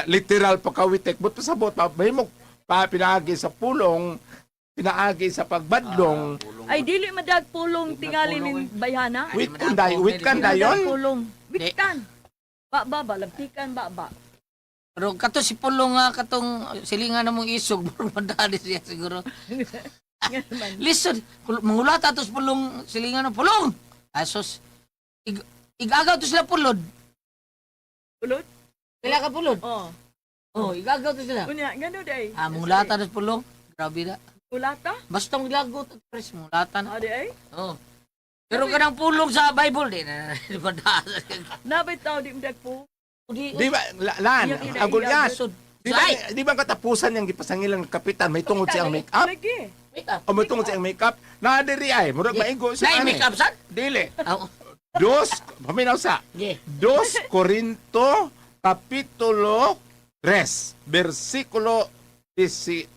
literal pagkawitek, but pasabot pa mahimo pa pinaagi sa pulong, pinaagi sa pagbadlong. Ay dili madag pulong tingali nin bayhana. Wit kun day, wit kan dayon. Pulong. Witkan. Ba ba ba labtikan ba ba. Pero kato si Pulong nga katong silingan na mong isog murag madali siya siguro. Nga naman. Listen, mangulata to si Pulong silingan na Pulong. Asos ig igagaw to sila pulod. Pulot? Pila ka pulod? Oh. Oh, igagaw to sila. Unya ngano day? Ah, mangulata to si Pulong. Grabe na. Ulata? Basta ang lagot at pres mangulata na. Ah, di ay. Oh. Pero kanang pulong sa Bible di na madali. Nabay tao di madag po. Di Di ba lan Iyang ina- ang Goliath? Lisod. Di ba Ay, di ba ang katapusan niyang gipasangilan ng kapitan may tungod siyang make-up? Lagi. make up. O may tungod siyang make-up? Na diri ay murag maigo siya Nay ani. make up sad? Dili. Oh. Dos, paminaw sa. Yeah. 2 Corinto Kapitulo 3, versikulo 18.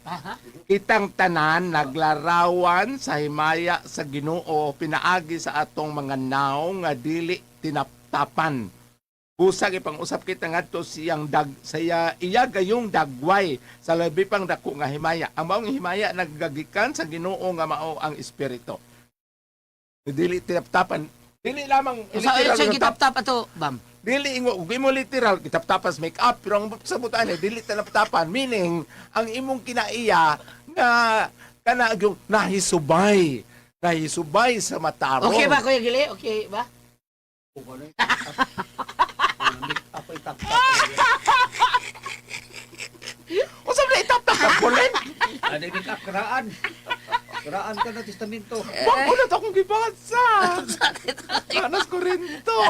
Aha. Kitang tanan naglarawan sa himaya sa Ginoo pinaagi sa atong mga naong nga dili tinaptapan. Busag ipang-usap kita ngadto siyang dag saya iya gayong dagway sa labi pang dako nga himaya. Ang maong himaya naggagikan sa Ginoo nga mao ang espiritu. Dili tinaptapan. Dili lamang Sa literal sa nga tap- gitap-tap ato, bam. Dili ingo ug imo literal kitaptapas make up, pero ang sabutan eh dili tinaptapan, meaning ang imong kinaiya nga kana yung nahisubay nahisubay sa matarong. Okay ba Kuya Gili? Okay ba? Unsa man itaptap ka kulit? Ano yung make-up? Karaan. Karaan ka na testamento. Wag ko na to akong gibasa. Anas Corinto.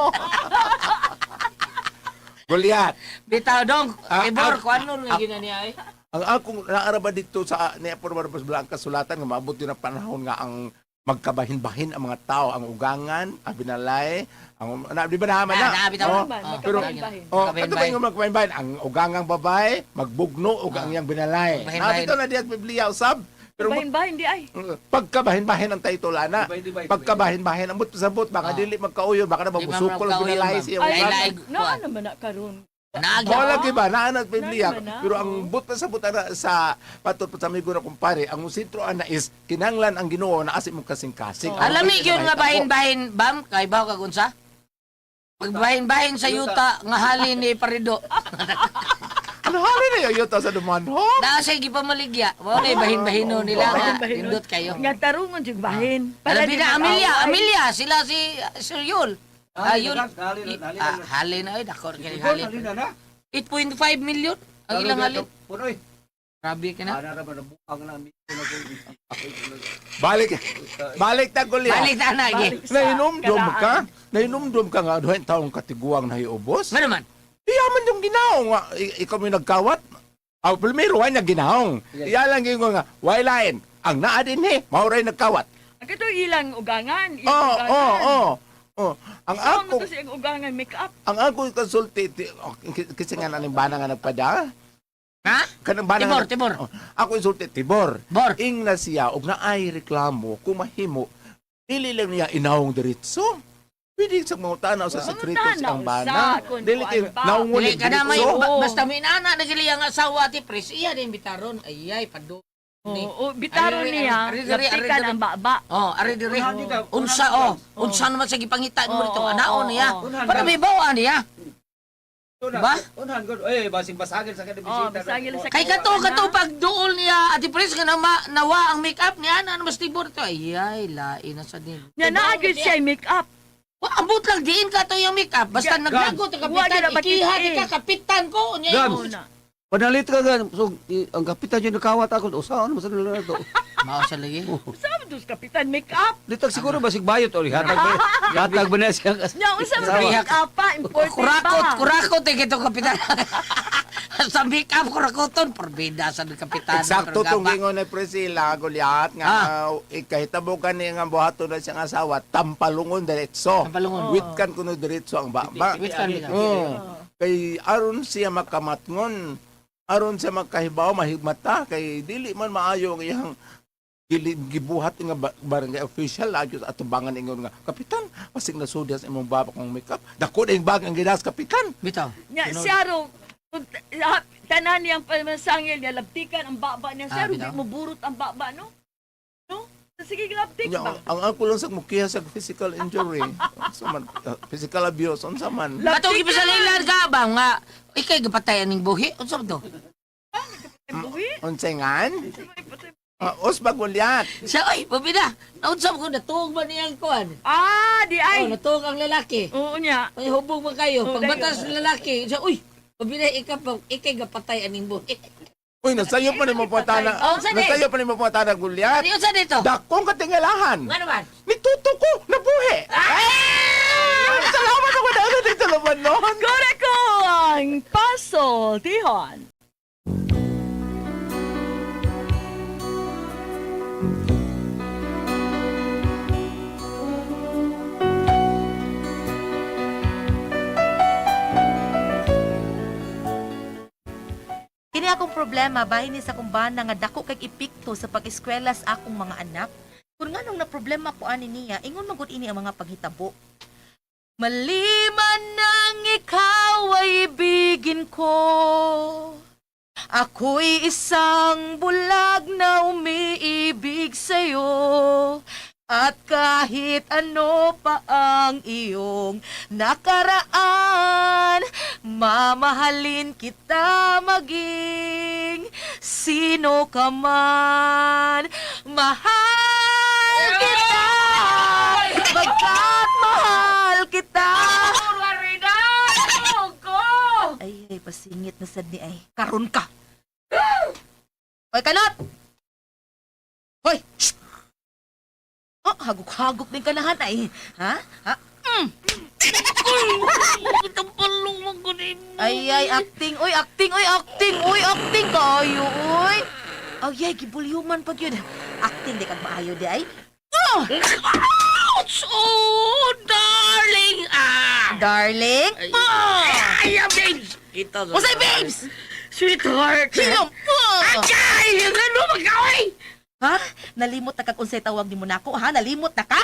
Goliath. Bitaw dong, Ah, Tibor, ah, kuan nun nga gina niya eh. Ang akong naaraba dito sa ni Apor Barbas ang kasulatan nga maabot din ang panahon nga ang magkabahin-bahin ang mga tao, ang ugangan, ang binalay, ang na, di ba naman na? Na, bitaw. Oh, Naman, Oh, pero magkabahin-bahin. oh, ato ba Magkabahin-bahin. yung magkabahin-bahin? Ang ugangang babae, magbugno og ang iyang binalay. Magbahin-bahin. Nabito na diya sa Biblia usab. Pero Bahin-bahin di ay. pagkabahin-bahin ang title ana. Dibay-dibay. Pagkabahin-bahin ang sabot baka dili magkauyon, baka na Di man mabusukol ang magkauyon, binalay ma'am. siya. Ay, ugangan. laig. Na ano man na karon. Naagya. Wala lagi ba naa na Biblia, Naa naman na, pero ang oo. but pa sa but ana sa patod pa sa amigo na kumpare, ang sentro ana is kinanglan ang Ginoo na asi mong kasing-kasing. Oo. Alam ni gyud nga bahin-bahin, bam, kay baw kag unsa? Pagbahin-bahin sa yuta nga hali ni Parido. Ano hali na yung yuta sa dumanho? Naa say gipamaligya. Mao na bahin-bahinon nila nga Bahin-bahinon. nindot kayo. Nga tarungon jud bahin. Alam di na Amelia, mag-away. Amelia sila si Sir Yul. Ah, Hali Yul. na, hali na, hali na. Ah, hali na ay dakor kini Hali hali. na na. 8.5 million ang ilang halin. Punoy. Grabe ka na. Ana ra ba nabuang na amigo na ko. Balik. Balik ta Goliath. Balik ta na gi. Balik sa Nahinumdum ka? karaan. Nahinumdum ka nga duha taong katiguang nahiubos? Nga naman. Iya man yung ginaong nga ikaw may nagkawat. Ah, primero wa niya ginaong. Iya lang yung nga way lain. Ang naa din eh, mao ray nagkawat. Ang kato ilang ugangan, ilang Oh, ugangan. oh, oh. Oh, ang Ang ako ako siyang ugangan make up. ang ako konsulti oh, kasi nga naning bana nga nagpada. Ha? Kanang bana Tibor, nga, Tibor. Oh, ako insulti Tibor. Bor. Ing na siya og naay reklamo kung mahimo dili lang niya inawong diretso. Pwede sa mga tanaw sa sekreto Mangutanaw siyang bana. sa kung Dili kay kuan ba. naungon Dili ka na may diretso. basta may inana na gili ang asawa ti pres iya din bitaron. Ay ay pado. Ni. Oo, bitaron Ari, ari, niya, ari, ari, ari, laptikan ari. ang baba. Oh, ari diri. Unahan dito, Unsa unahan oh, unsa naman sa gipangita mo Oo, dito oo, anaon oo, niya. oo. Para may bawa niya. Ba? Unahan god. Eh basing basagin sa kanang Oh, bisita. basagin sa Kay kato kato pag duol niya ati pres nga nawa ang make up niya ana mas tibor to. Ay ay lain na sa din. Nya naa gyud siya make up. Wa ambot lang diin ka to yung make up basta naglagot ang Wa kapitan gyud na ikiha makita di ka eh. kapitan ko unya Gab. imo. Oo na. Panalit ka gan. So, ang kapitan yun nakawat ako. O saan mo sa nila to? Mao sa lagi. Saan dos kapitan make up? Litag siguro basig bayot o hatag ba? Hatag ba na siya? Nya unsa man Asawa. make up pa? Important Kurakot, ba? kurakot eh kito kapitan. Sa make up kurakoton, porbida sa kapitan. Eksakto tong gingon ni Priscilla Goliat nga ikahitabo kani nga buhaton na siyang asawa tampalungon diretso. Tampalungon. Witkan kuno diretso ang baba. Witkan bitaw. Oo. Kay aron siya makamatngon, aron siya makahibaw mahigmata kay dili man maayo ang iyang gibuhat nga barangay official lagi sa atubangan ingon nga kapitan pasig nasudya sa imong baba kong makeup dako na yung bag ang gidas kapitan. Bitaw. Nya siya ro kung tanan niyang pamasangil niya labtikan ang baba niya. Siya Ah, ro bitaw. di mo burot ang baba no? No? Sige labtik Nya, ba? ang ako lang sa mukiha sa physical injury unsa man physical abuse unsa man. Katong gipasalilan ka ba nga ikay gipatay aning buhi? Unsa ba to? Buhi? Unsay ngan? Os bagulyat. Siya oy, pabida. Naunsa ko natuog ba niyang kuan? Ah, di Ay. ay. Oh, natuog ang lalaki. Oo niya. May hubog man kayo. Oh, Pagbatas ng lalaki, siya uy, pabida ika pa ikay gapatay aning buhi. Uy, nasayo pa ni mo patana. Oh, saan eh? Nasayo pa ni mo patana gulyat. Ano unsa dito? Dakong katingalahan. Nga naman. Nituto ko, nabuhi. Ah! Salamat ako na ano dito naman noon. Koreko ang pasoltihan. Kini akong problema bahin ni sa akong bana nga dako kay epekto sa pag-eskwela sa akong mga anak. Kun nganong na problema ko ani niya, ingon man gud ini ang mga paghitabo. Maliman nang ikaw ay ibigin ko. Ako'y isang bulag na umiibig sa'yo. At kahit ano pa ang iyong nakaraan, mamahalin kita maging sino ka man. Mahal kita, pagkat mahal kita. Ay, ay, pasingit na sad ni ay. Karon ka. Hoy, kanot! Hoy! Shh! Oh, hagok-hagok din kanahan ay. Ha? Ha? Itong palong mo kunin. Ay, ay, acting. Oy, acting. Oy, acting. Oy, acting kayo, oy. Ay, ay, gibulyuman pag yun. Acting, di kag maayo di ay. Ouch! Oh, darling! Ah! Darling. Ay, ay, babes! Ito. Usay, babes! Sweetheart! Hilom! Ah! Ay! Ano magkaway? Ha? Nalimot na kag unsay tawag ni Monaco, ha? Nalimot na ka?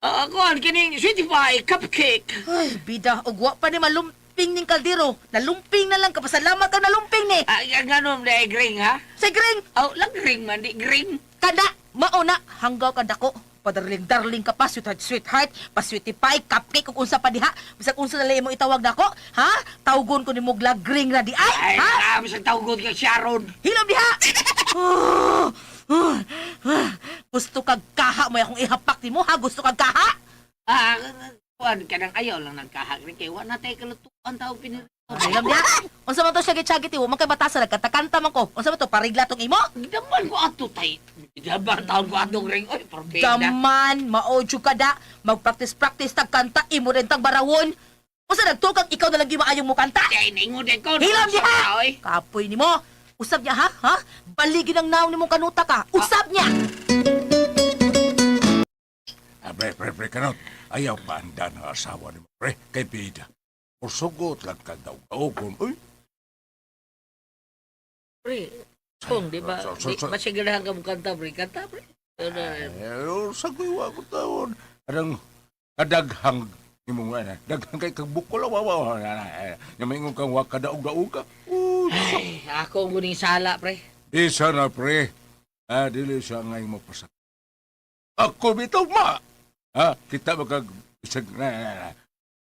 Ako, ang kining sweetie pie, cupcake. Ay, bida, ugwa pa ni malumping ning kaldero. Nalumping na lang ka, pasalamat ka nalumping ni. Ah, ang ano, na gring, ha? Say, Gring, Oh, lang gring man, di gring. kada, mauna, hanggaw ka dako. Padarling darling ka pa, sweetheart, sweetheart, pa sweetie pie, cupcake, kung unsa pa diha. Bisag unsa na lang imong itawag nako, ha? Tawgon ko ni Mugla Gring na di ay, Ay, ha? marami sa tawgon kay Sharon. Hilom diha! Oh, oh, ah. Gusto kag kaha mo akong ihapak nimo ha? Gusto kag kaha? Ah, kuan ka nang ayaw lang nagkahag rin kay wa na tayo kalutuan tao pinirito. Hilom diha. Unsa man to siya gitsagit mo man kay batasa nagkatakanta man ko. Unsa man to parigla tong imo? Daman ko ato tay. Daman taon ko atong ring. Oy, porbida. Daman, maodyo ka da. Magpractice-practice tag kanta imo rin tag barawon. Unsa nagtukang ikaw na lang gimaayong mo kanta? Ay, ningon din ko. Hilom diha! Oy. Kapoy nimo. Usab niya ha? Ha? Baligin ang naong nimong kanuta ka. Usab niya. Ah, pre, pre, pre, kanot. Ayaw paanda ng asawa ni mo, pre. Kay bida. O sugot lang ka daw. Kaugon. Uy, Pre, kung di ba, di ba siya ganahan ka mo kanta, pre? Kanta, pre. Ano, eh, sagoy wa ko taon. Arang kadaghang imong ana, daghang kay kag bukol wa wa. Nya maingon kang wa kadaog-daog ka. Uy, Ay, ako ang guning sala, pre. Isa na pre. Ah, dili siya nga imo pasak. Ako bitaw ma. Ha, kita ba kag bisag na, na, na,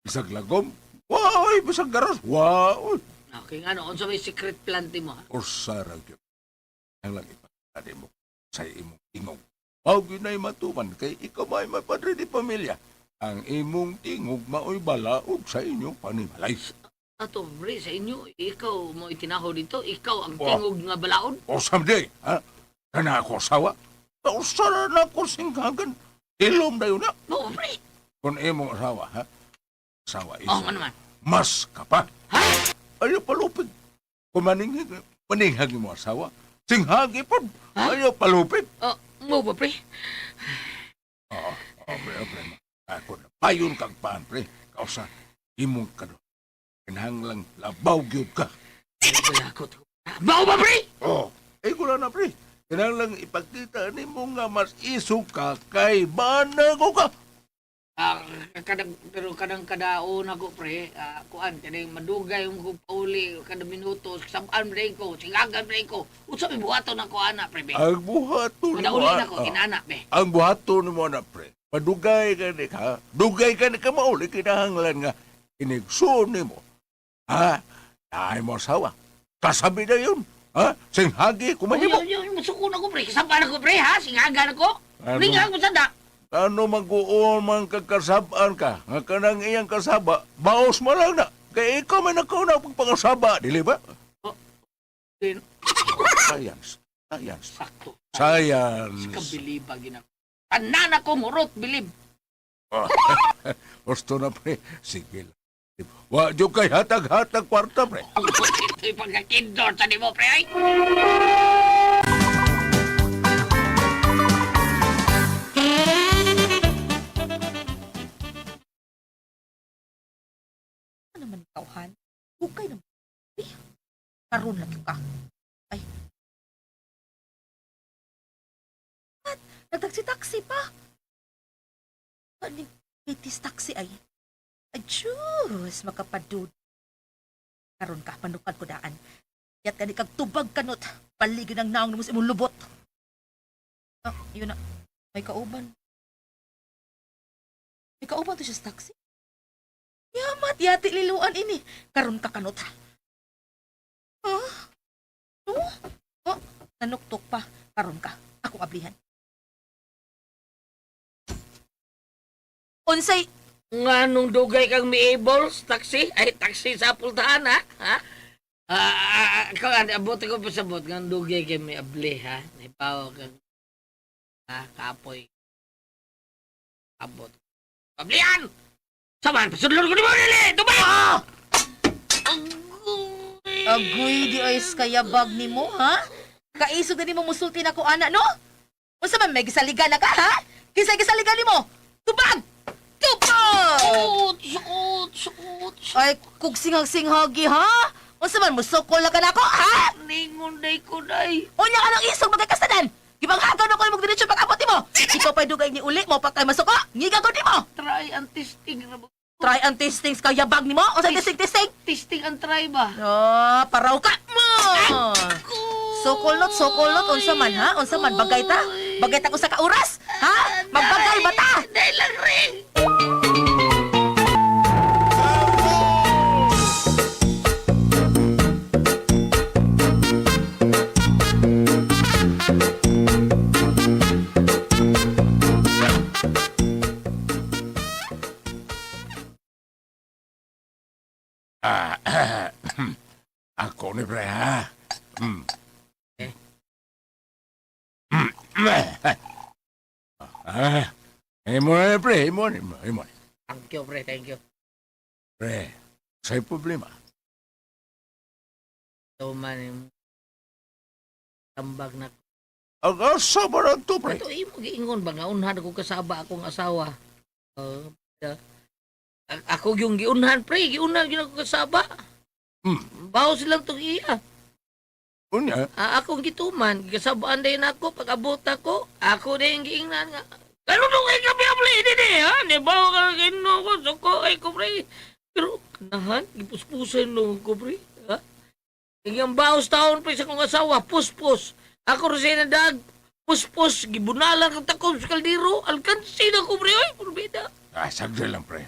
bisag lagom? Wow, bisag garos. Wow. Okay, ano, unsa may secret plan ti mo, ha? Ursara gyud. Ang lang ipakita mo sa imong tingog. Mao gyud nay matuman kay ikaw may may padre di pamilya. Ang imong tingog maoy balaod sa inyong panimalay. Ato, pre, sa inyo, ikaw mo itinaho dito, ikaw ang Oh. tingog nga balaod. O someday, ha? Kana ako asawa? Kausa na na ako singhagan. Ilom na yun na. Mo, pre. Kung imong asawa, ha? Asawa Oh, isa. ano man. Mas ka pa. Ha? Ayaw palupig. Kung maninghag, maninghag mo asawa. Singhagi po. Ha? Ayaw palupig. Oh, mo ba, pre? Oo, oh, pre, oh, pre. Ako na. Payon kag paan, pre. Kausa, imong ka do. Kinahanglang labaw gyud ka. Balakot ko. Mao ba, pre? Oh, ay ko na, pre. Kinahanglang ipakita nimo nga mas isog ka kay bana ko ka. Ah, kadang pero kadang kadaon ako pre, kuan kaning madugay mo ko pauli kada minuto, sabaan pre ko, singagan pre ko. Unsa may buhaton ako ana pre be? Ang buhaton Kada nimo, uli na ko ah, inana be. ang buhaton nimo na, pre. Padugay ka ni ka. Dugay ka ni ka mauli kinahanglan nga inigsuon nimo. Ha? Ay mo asawa. Kasabi na yun. Ha? Singhagi kumahimo. Uy, uy, uy, musuko na ko pre, sabaan ako pre ha, singagan ako. Ano? Ringag mo sada. Ano mag-uon man kagkasabaan ka, nga kanang iyang kasaba, baos mo lang na. Kaya ikaw may nakauna pagpangasaba, dili ba? Oh. Din. Science. Science. Sakto. Science. Kabiliba gina. Tanan ako murot bilib. Oh. Gusto na, pre. Sige lang. Wa jud kay hatag-hatag kwarta, pre. Ang ito'y pagkakindor sa nimo pre ay. Ano naman ikaw, Han? Hukay naman. Eh, karon lang ka. Ay. At, nagtaksi-taksi pa. Kaning kitis taxi ay. Ay, Diyos, makapadud. Karon ka, panukad ko daan. Yat kani kag tubag kanot. Paligid ang naong namo sa imong lubot. Ah, yun na. May kauban. May kauban to siya sa taxi. Yamat, yati liluan ini. Karon ka kanot. Huh? No? Oh, nanuktok pa. Karon ka. Ako ablihan. Unsay Nga nung dugay kang miables, taxi, ay taxi sa pultahan ha? Ha? Ah, ah, abot ko pa sa bot, nga dugay kay miable ha? Naipaw kang ha, kapoy. Abot. Ablihan! Saman, pasudlon ko ni mo nili! Tubay! Ah! Agoy di ay kayabag nimo ha? Kaisog na nimo musulti na ko ana no? Unsa man may gisaligan na ka ha? Kinsa gisaligan nimo? Tubag! Tubag! Suot, suot, suot, suot. Ay, kug singhag-singhagi ha? Unsa man musukol na ka nako ha? Ningon day ko day. Unya ka ng isog magkakasadan! Gibanghagaw na ko imong diretso pag-abot nimo. Ikaw pa'y dugay ni uli mo pa kay masuko. Ngiga ko nimo. Try ang testing na ba? Try and testings kayabag nimo. Unsa testing testing? Testing ang try ba? Ah, paraw ka mo. Sokolot, sokolot, unsa man ha? Unsa man bagay ta? Bagay ta usa ka oras? Ha? Magbagay ba ta? Dahil lang rin! Ah, ako ni pre, ha? Mm. Eh? Mm. Ah, imo na, pre. Imo na, imo, imo na. Thank you, pre. Thank you. Pre, sa'y problema. So, man, yung tambag na. Ang asa ba na to, pre? Ito, imo giingon ba nga unhan ako kasaba akong asawa. Uh, ako yung giunhan, pre. Giunhan gyud ako kasaba. Baho silang tong iya. Unya, Ah, akong gituman, kasabaan din ako, pag abot ako, ako din giingnan nga. Ano nung ay kami abli, hindi di, ha? Di ba ka ginoo ko, suko ay ko, pre. Pero, nahan, gipuspusan nung ko, pre. Ha? Ang baos taon, pre, sa kong asawa, puspos. Ako rin siya nadag, puspos, gibunalan ang takob sa kaldero, alkansin ako, pre, ay, purbida. ah, sagdi lang, pre.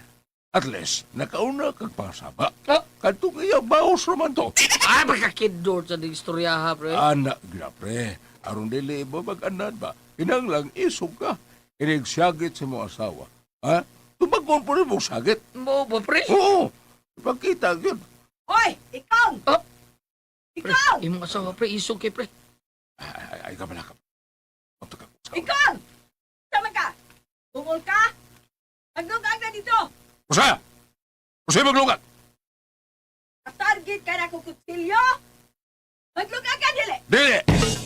At least, nakauna kag pasaba. Ah. Kadtong iya, baos naman to. Ay, pagkakidor sa ding istorya, ha, pre. Anak gina, pre. Aron dili mo mag-anad ba? Kinanglang isog ka. Inigsagit sa mong asawa. Ha? Tumagon po rin mong sagit. Mo ba, pre? Oo. Pagkita yun. Hoy, ikaw! Oh. Pre, Ikaw! imong asawa pre, isog kay pre. Ay, ay, ay, ka ka. Ikaw! Sama ka! Bungol ka! Maglugag na dito! Usaya! Usaya maglugag! Target ka na kutsilyo! Maglugag ka dili! Dili!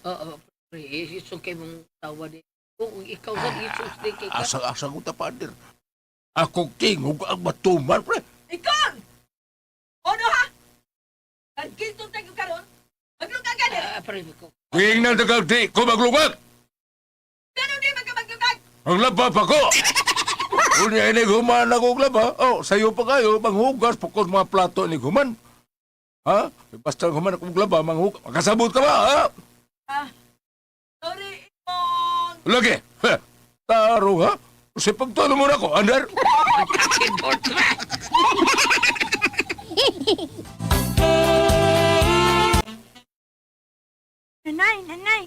Oo, pre, isog kay mong asawa di. Kung ikaw sa isog di kay ka. Asa-asa ko ta, partner. Ako tingog ang matuman, pre. Ikaw! Ono ha? Target tayo karon? Maglugag ka dili! Ah, pre, ikaw. Tingnan tagal di ko maglugag! Ganun di magkapaglugag! Ang laba pa ko! Unya ini human ako laba. Oh, sayo pa kayo manghugas pukod mga plato ni human. Ha? Basta human akong laba manghugas. Makasabot ka ba? Ha? Ah, sorry, Ikong! Lagi. Ha. Taro ha? Kasi pagtulo mo na ako, andar. Keyboard pre. Nanay, nanay.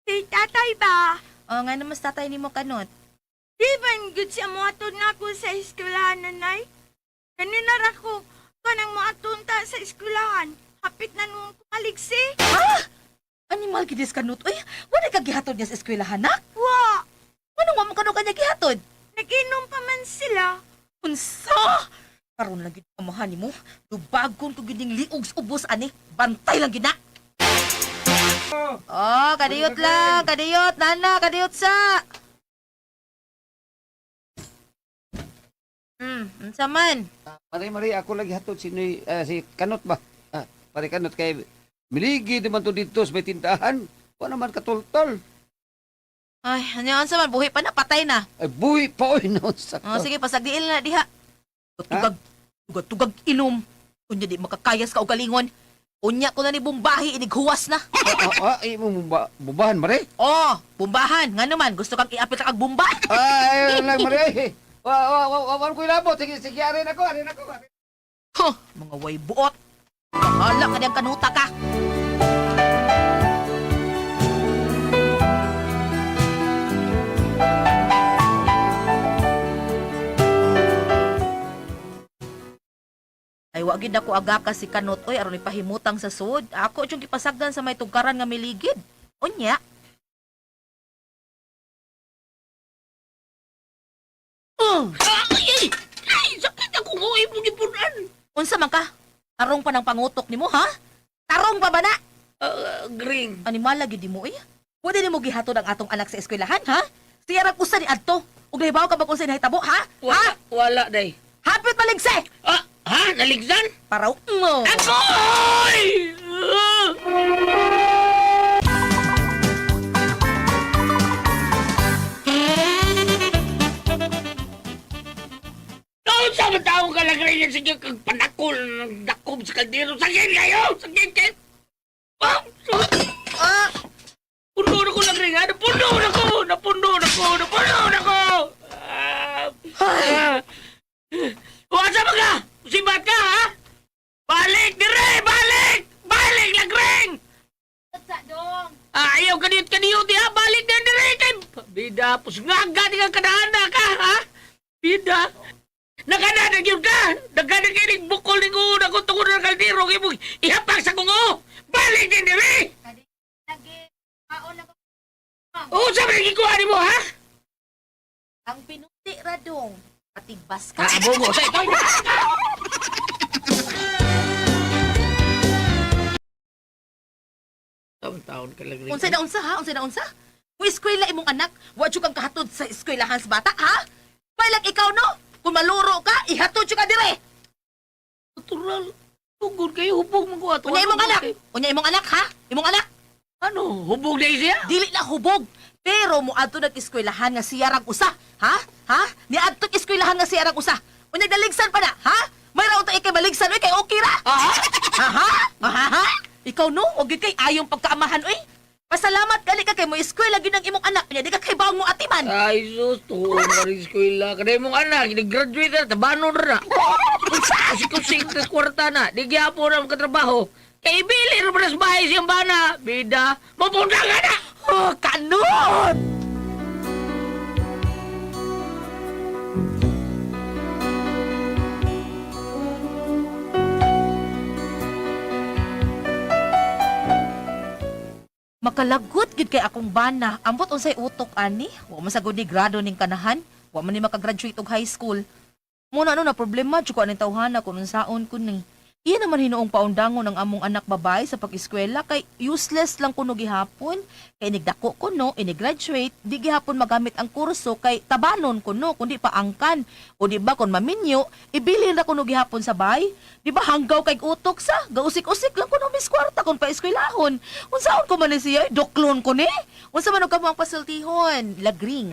Si tatay ba? Oh, nga naman sa tatay nimo kanot. Di ba good siya moatod na ako sa eskwelahan, nanay? Kanina ra ko kanang moatunta sa eskwelahan. Hapit na nung kumaligsi. Animal gidis kanot. Uy, wala ka gihatod niya sa eskwelahan, nak? Wa, Anong wa mo kano kanya gihatod? nag-inom pa man sila. Unsa? Karon lang gid amahan nimo. Lubagon ko gid ning liog sa ubos ani. Bantay lang gid na. Oh, kadiyot lang, kadiyot nana, kadiyot sa. Unsa man? Pare Mari, ako lagi hatod si Noy, si Kanot ba? Ah, pare Kanot kay miligi naman to dito sa may tindahan. Wa naman katultol. Ay, ano unsa man buhi pa na patay na. Ay buhi pa oy no sa. Oh, sige pasagdiil na diha. Tugag, tugag, tugag inom. Unya di makakayas ka og galingon. Unya ko na ni bumbahi inighuwas na. Imo mo ba bubahan Mari? Oh, bumbahan. Nga naman, gusto kang iapit kag bumba? Ay, lang Mari. Ay. Wa wa wa wa wa ko ilabot. Sige sige arin ako, arin ako. Arin. Huh, mga way buot. Bahala ka niyang kanuta ka. Ay, wa gid ako agaka si Kanot oy aron ipahimutang sa sud. Ako jung gipasagdan sa may tugkaran nga miligid. Unya. Oh. Ay, ay, ay, sakit ako mo imong gipunan. Unsa man ka? Tarong pa ng pangutok nimo ha? Tarong pa ba na? Ah, green. Animala gyud mo eh. Pwede nimo gihatod ang atong anak sa eskwelahan, ha? Siya ra usa ni adto. Ug nahibaw ka ba kung sa nahitabo, ha? Wala, Ha? wala day. Hapit maligse. Ah, ha? Naligsan? Paraw mo. Agoy! Ah! Noon sa mga taong kalagray niya, sige kang panakol ng dakob sa kaldero. Sakit kayo! Sakit kayo! Oh! Ah, Puno na ko lagray nga! Napuno na ko! Napuno na ko! Napuno na ko! Ah! Ah! Wasa ba ka? Sibat ka, ha? Balik dire! Balik! Balik lagring! Ah, ayaw kaniyot kaniyot ha? Balik na dire! Kay bida, pusngaga di ka kadana ka, ha? Bida. Nakana na gyud ka! Nagana kay bukol ni ko ko tungod ng kaldero kay mo ihapak sa kungo! Balik din dire! Oo, sa mga gikuha nimo, ha? Ang pinuti ra dong. Patigbas ka. Ah, bongo sa ikaw. Taon-taon ka lang rin. Unsay na unsa ha? Unsay na unsa? Kung eskwela imong anak, wa jud kang kahatod sa eskwelahan sa bata, ha? May lang ikaw no? Kung maluro ka, ihatod jud ka dire. Natural. Tugod kayo, hubog mo ko ato. Unya imong anak. Unya imong anak ha? Imong anak. Ano? Hubog na siya? Dili na hubog. Pero moadto nag eskwelahan nga siya rang usa, ha? Ha? Niadto eskwelahan nga siya rang usa. Unya daligsan pa na, ha? May raon ta ikay baligsan oy kay okay ra. Aha! Ha ha? Ha? Ikaw no, og gyud kay ayong pagkaamahan oy. Pasalamat gali ka kay mo eskwela gyud ang imong anak nya di ka kay bawang mo atiman. Ay, sus, tuon ka rin eskwela. Kada imong anak, nag-graduate na, tabanon na. Kusik-kusik na kwarta na. Di gyapon na makatrabaho. Kay ibili na sa bahay siyang bana. Bida, mapunta ka na! Oh, kanot! Makalagot gid kay akong bana. Ambot unsay utok ani? Wa man sagud ni grado ning kanahan. Wa man ni makagraduate og high school. Muna ano na problema jud ko aning tawhana kung unsaon ko ni. Iya naman hinuong paundangon ang among anak babae sa pag-eskwela kay useless lang kuno gihapon. Kay inigdako kuno, inigraduate, di gihapon magamit ang kurso kay tabanon kuno kundi pa angkan. O di ba kon maminyo, ibilin ra kuno gihapon sa bay. Di ba hanggaw kay utok sa, gausik-usik lang kuno mis kwarta kon paeskwelahon. Unsaon ko man ni siya, doklon ko ni. Unsa man og kamo ang pasultihon? Lagring.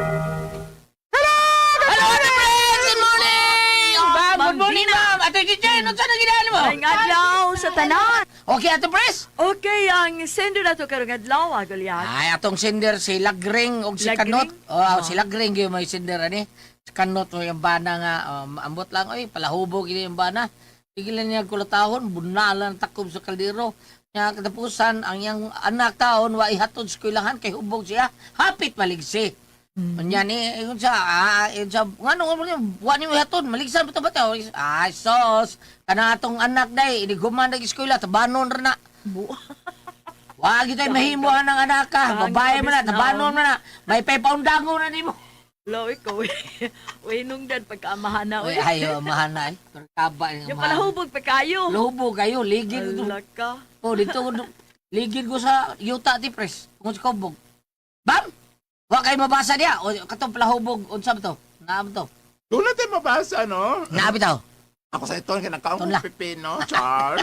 Hello, Ate Pres! Good morning! Ma'am, good morning, ma'am! Ate Chichen, unsa na ginaan mo? Ang adlaw sa tanan. Okay, Ate Pres! Okay, ang sender na to karong adlaw, Agulyat. Ay, atong sender si Lagring og si Lagring? Kanot. Oh, si Lagring gyud may sender ani. Si Kanot mo yung bana nga ambot lang oy, palahubog gid yung bana. Tigilan niya kulatahon, bunalan takob sa kaldero. Nya katapusan ang iyang anak taon wa ihatod sa eskwelahan kay hubog siya. Hapit maligsi. Unya ni ingon siya, ingon siya, ngano wa ni ihatod, maligsan pa to ba to? Ay, sos, kana atong anak day, iniguman nag eskwela, tabanon ra na. Wa gyud tay mahimo ang anak ka, babae man na, tabanon man na. May paypaundangon na nimo. Lo, ikaw eh. Uy, nungdan pagkaamahan na. Uy, ayo mahana eh. Pero kaba yung Yung pala hubog pa kayo. Lubog kayo, ligid ko. Ala ka. Oh, dito ligid ko sa yuta ti pres. Kung sa kubog. Bam! Wa kay mabasa diya. O katong palahubog unsa ba to? Naa ba to? Doon natin mabasa, no? Naa bitaw. Ako sa ito, kinakaon Tunla. ko pipino. Char.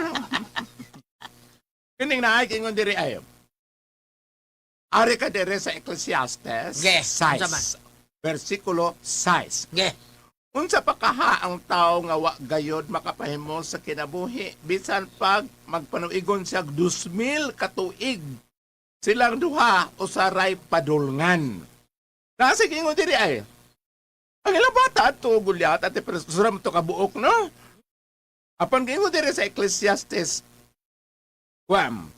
Kining na ay, kingon diri ay. Ari ka diri sa Ecclesiastes Ge, unsa man? 6, versikulo 6. Ge. Unsa pa kaha ang tao nga wa gayod makapahimo sa kinabuhi bisan pag magpanuigon siya 2,000 ka tuig silang duha usaray padulngan. Nasa kingon diri ay. Ang ilang bata ato gulyat at suram to kabuok no. Apan kingon diri sa Ecclesiastes Kwam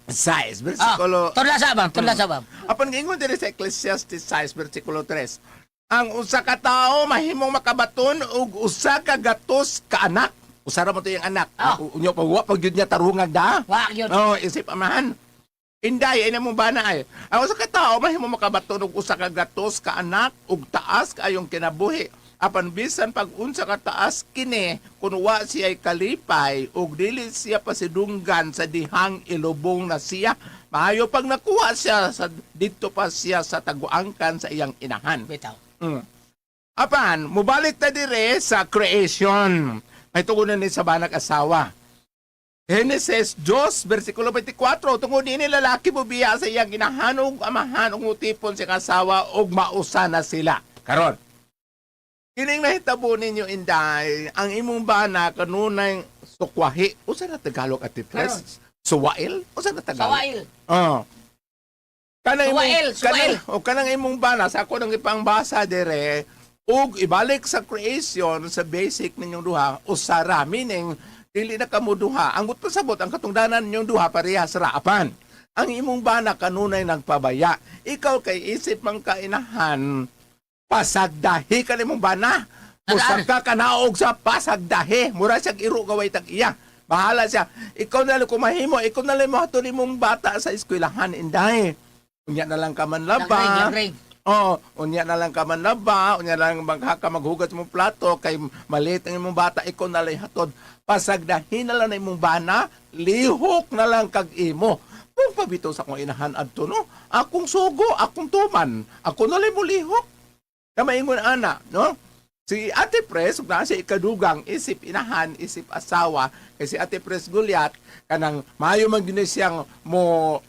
6 versikulo Tunla sa bam, tunla sa bam. Apan giingon diri sa Ecclesiastes 6 versikulo 3. Ang usa ka tawo mahimong makabaton og usa ka gatos ka anak. Usa ra mo to yung anak. Ah. Unyo pa wa pag gyud niya tarungag da. Wa gyud. Oh, isip amahan. Inday ay namo bana ay. Ang usa ka tawo mahimong makabaton og usa ka gatos ka anak ug taas kaayong kinabuhi. Apan bisan pag unsa ka taas kini kun wa siya'y kalipay ug dili siya pasidunggan sa dihang ilubong na siya, maayo pag nakuha siya sa didto pa siya sa taguangkan sa iyang inahan. Bitaw. Apan, mubalik ta dire sa creation. May tugunan ni sa banag asawa. Genesis 2, versikulo 24, tungod ini lalaki bubiya sa iyang inahan ug amahan ug mutipon sa asawa ug mausa na sila. Karon. Kining nahitabo ninyo inday, ang imong bana kanunay sukwahi. Usa na Tagalog ati Pres? Suwail? Usa na Tagalog? Sawail. Oo. Kanang imong Suwail, suwail. kanang, o kanang imong bana sa ako nang ipangbasa dire ug ibalik sa creation sa basic ninyong duha usara meaning dili na kamo duha ang pasabot ang katungdanan ninyong duha parehas ra apan ang imong bana kanunay nagpabaya ikaw kay isip man kainahan pasagdahi ka nimong bana. Usag ka kanaog sa pasagdahi. Mura siya iro gaway tag iya. Bahala siya. Ikaw na lang kumahimo, ikaw na lang mo hatod imong bata sa eskwelahan inday. Unya na lang ka man Lagring, laba. lagring. Oh, unya na lang ka man laba, unya na lang ka maghugas mong plato kay maliit ang imong bata, ikaw na lang hatod. Pasagdahin na lang na imong bana, lihok na lang kag imo. Kung pabito sa akong inahan adto no, akong sugo, akong tuman, ako na lang mo lihok. Na maingon ana, no? Si Ate Pres, ug naa siya ikadugang, isip inahan, isip asawa, kay si Ate Pres Gulyat, kanang maayo man gyud ni siyang mo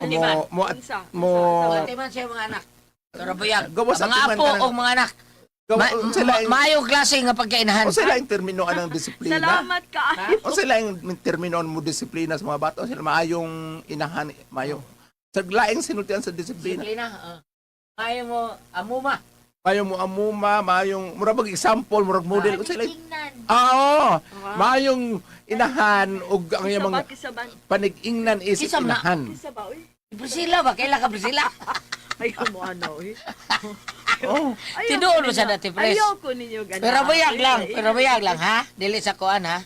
mo mo Unsa? mo Ate man siya mga anak. Pero buyag. Gawas Mga ate man apo kanang- o mga anak. Gawa, sila yung, Maayong klase nga pagkainahan. o sila yung termino anang disiplina. Salamat kaayo. O sila yung termino mo disiplina sa mga bata. O sila maayong inahan, maayong. Sa laing sinultian sa disiplina. Disiplina. Maayo mo amuma. Maayong mo amuma, maayong, murag mag example, murag model. O sila, Tingnan. ah, oo. Maayong inahan og ang iyang Kisa ba, mga kisa ba? panig-ingnan isip Kisa man na. inahan. Kisa ba, uy? Priscilla ba? Kaila ka Priscilla? Ayaw mo ano eh. Oh. Ayaw Tinuod ko mo sa ninyo. dati, pres. Ayaw ko ninyo ganahan. Pero buyag lang, pero buyag lang ha. Dili sa kuan ha.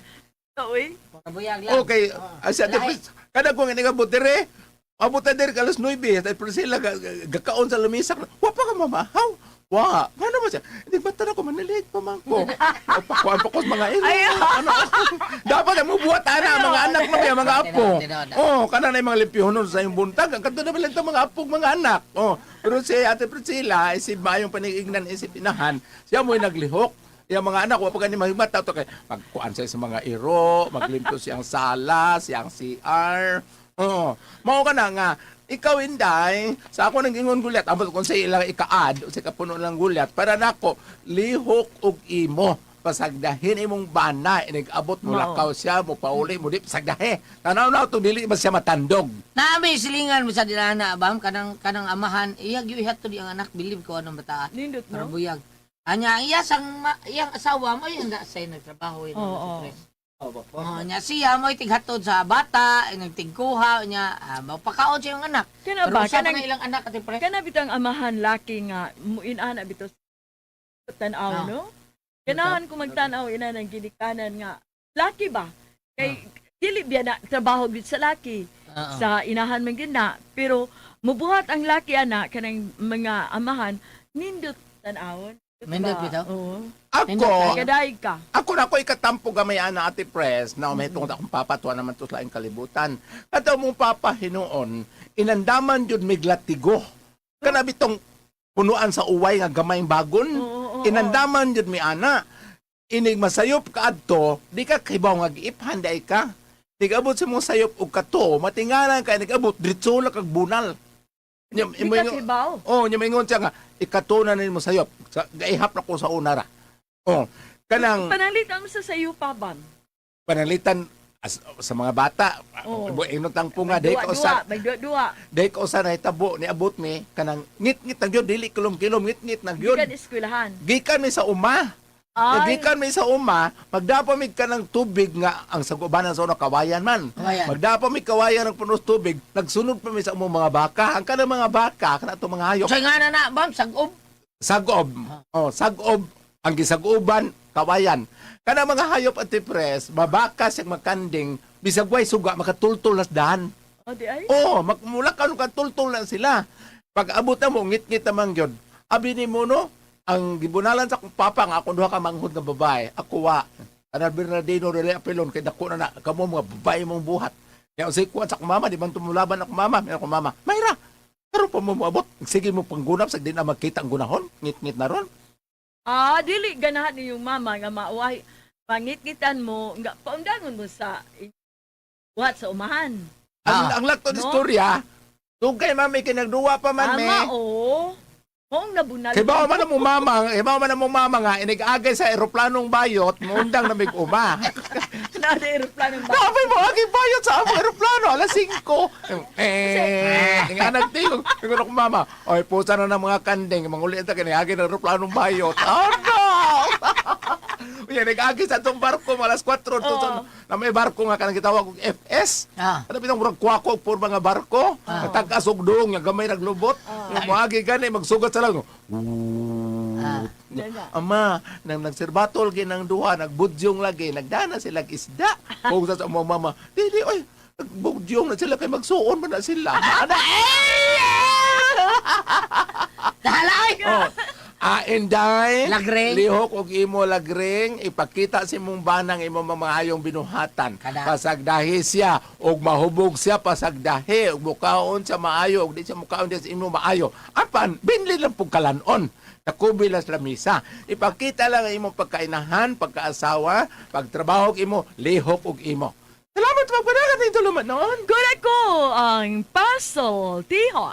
Uy. Pero buyag lang. Okay, si Ate Lahi. Pris, kada kong inigabot dire, abot na dire alas 9, Ate Priscilla, gakaon sa lamisa. Wa pa ka mamahaw. Wa, paano ba siya? Hindi ba ko manilig pa man ko. O, pakuan pa ko sa mga ilo. Ano? Dapat ang mubuhat ana ang mga anak mo, yung mga apo. Tinuod, tinuod. Oh, kana na yung mga limpyohonon sa iyong buntag. Ang kadto na ba lang itong mga apog mga anak. Oh, pero si Ate Priscilla, isip maayong panigignan, isip inahan, siya mo'y naglihok. Yung mga anak, wa pa gani mahigmat to kay magkuan siya sa mga iro, maglimpyo siyang sala, siyang CR. Oo. Mao ka na nga, ikaw inday, sa ako nang ingon gulyat, abot kung sa ilang ikaad, o sa kapuno lang gulyat, para nako lihok og imo pasagdahin imong bana inigabot mo Mao. lakaw siya mo pauli mo di pasagdahi tanaw na to dili ba siya matandog. Naami silingan mo sa dinana bam kanang kanang amahan iya gyud ihatod ang anak bilib ko anong bataa. Nindot Pero no? buyag. Anya ang iya sang iyang asawa mo yung na say nagtrabaho yun. Oo. Oh, nya siya mo tighatod sa bata, nagtigkuha nya mapakaon siya yung anak. Kana Pero ba? usa pa Kanang na ilang anak ati pre. kana bitang amahan laki nga muinana bitaw tan-aw Ah. no? Ganahan ko magtan-aw ina ng ginikanan nga laki ba? Kay dili biya na trabaho gid sa laki. Oo. Sa inahan man gid na pero mubuhat ang laki ana kanang mga amahan nindot tan-awon. Nindot bitaw? Oo. Ako, Kadaig ka. ako na ako ikatampo gamay ana Ate Pres na may tungod akong papa tuwa naman to sa laing kalibutan. Kadaw mong papa hinuon, inandaman jud miglatigo. Kana bitong punuan sa uway nga gamayng bagon. Oo, oo, oo. Inandaman jud mi ana. Inig masayop ka adto, di ka kibaw nga giiphan day ka. Nigabot sa mong sayop og kato, matingalan ka nigabot diretso lang kag bunal. Nya- Di ka kibaw. Oh, nya maingon siya nga ikato na nimo sayop. Sa gaihap na ko sa una ra. Oh, kanang Panalitan mo sa sayo pa ba? panalitan sa mga bata. Oo. Oh. Inot ang punga dai ka usa, May duwa-duwa. dai ka usa nahitabo niabot mi kanang ngit-ngit na gyud dili kilom-kilom ngit-ngit na gyud. Gikan eskwelahan. Gikan mi sa uma. Ay. Gikan mi sa uma, magdapa mi kanang tubig nga ang sagubanan sa una kawayan man. Kawayan. Magdapa mi kawayan ang punos tubig, nagsunod pa mi sa umong mga baka. Ang kanang mga baka, kana atong mga hayop. Sa nga na na bam sagob. Sagob. Oh, sagob. Ang gisaguban, kawayan. Kana mga hayop at tipres, mabaka siyang makanding, bisag way suga, makatultol nas dahan. Oh, di ay. Oh, magmula ka nung katultol na sila. Pag abot na mo, ngit-ngit naman yun. Abi ni mo, no, ang gibunalan sa akong papa nga akong duha ka manghod nga babae, ako wa. Ana Bernardino Rele Apelon kay dako na na kamo mga babae mong buhat. Kaya unsay kuan sa akong mama, di man tumulaban akong mama, may akong mama. Mayra, pero pa mo moabot, sige mo panggunap sa di na makita ang gunahon, ngit-ngit na ron. Ah, dili ganahan niyong mama nga mauwahi. Pangitgitan mo nga paundangon mo sa buhat sa umahan. Ang Ah. ang lakto No? istorya, dugay mami kay nagduwa pa man me. Tama, oo. Maong nabunal. Kay bawa man ang mong mama, kay bawa man ang mong mama nga inigagay sa eroplanong bayot, muundang na mig uma. Na aeroplano ba? Napay mo agi bayot sa among eroplano alas 5. Eh, nga nagtingog. Ingon ako mama, oy pusa na ng mga kanding, manguli ta kini agi ng eroplanong bayot. Oh no. Uy, nag-agi sa atong barko alas 4 to Oo. na may barko nga kanang gitawag og FS. Ah. Ano bitong murag kwako og puro mga barko, tag-as og duong nga gamay naglubot. Yung moagi gani magsugat sa lang. Ah. Ama, nang nagserbatol ginang duha, nagbudyong lagi, nagdana sila isda. Kung sa mga mama, dili oy, nagbudyong na sila kay magsuon man na sila. Ana, Dahala ay. oh. Ah, inday, Lagring. lihok og imo lagring, ipakita sa imong banang imong mga ayong binuhatan. Kada. Pasagdahi siya, og mahubog siya pasagdahi, og mukaon siya maayo, og di siya mukaon di sa imo maayo. Apan, binli lang pug kalanon. Takubi lang sa lamisa. Ipakita lang ang imong pagkainahan, pagkaasawa, pagtrabaho og imo, lihok og imo. Salamat pagpanagan dito lumanon. Good ako ang Puzzle Tihon.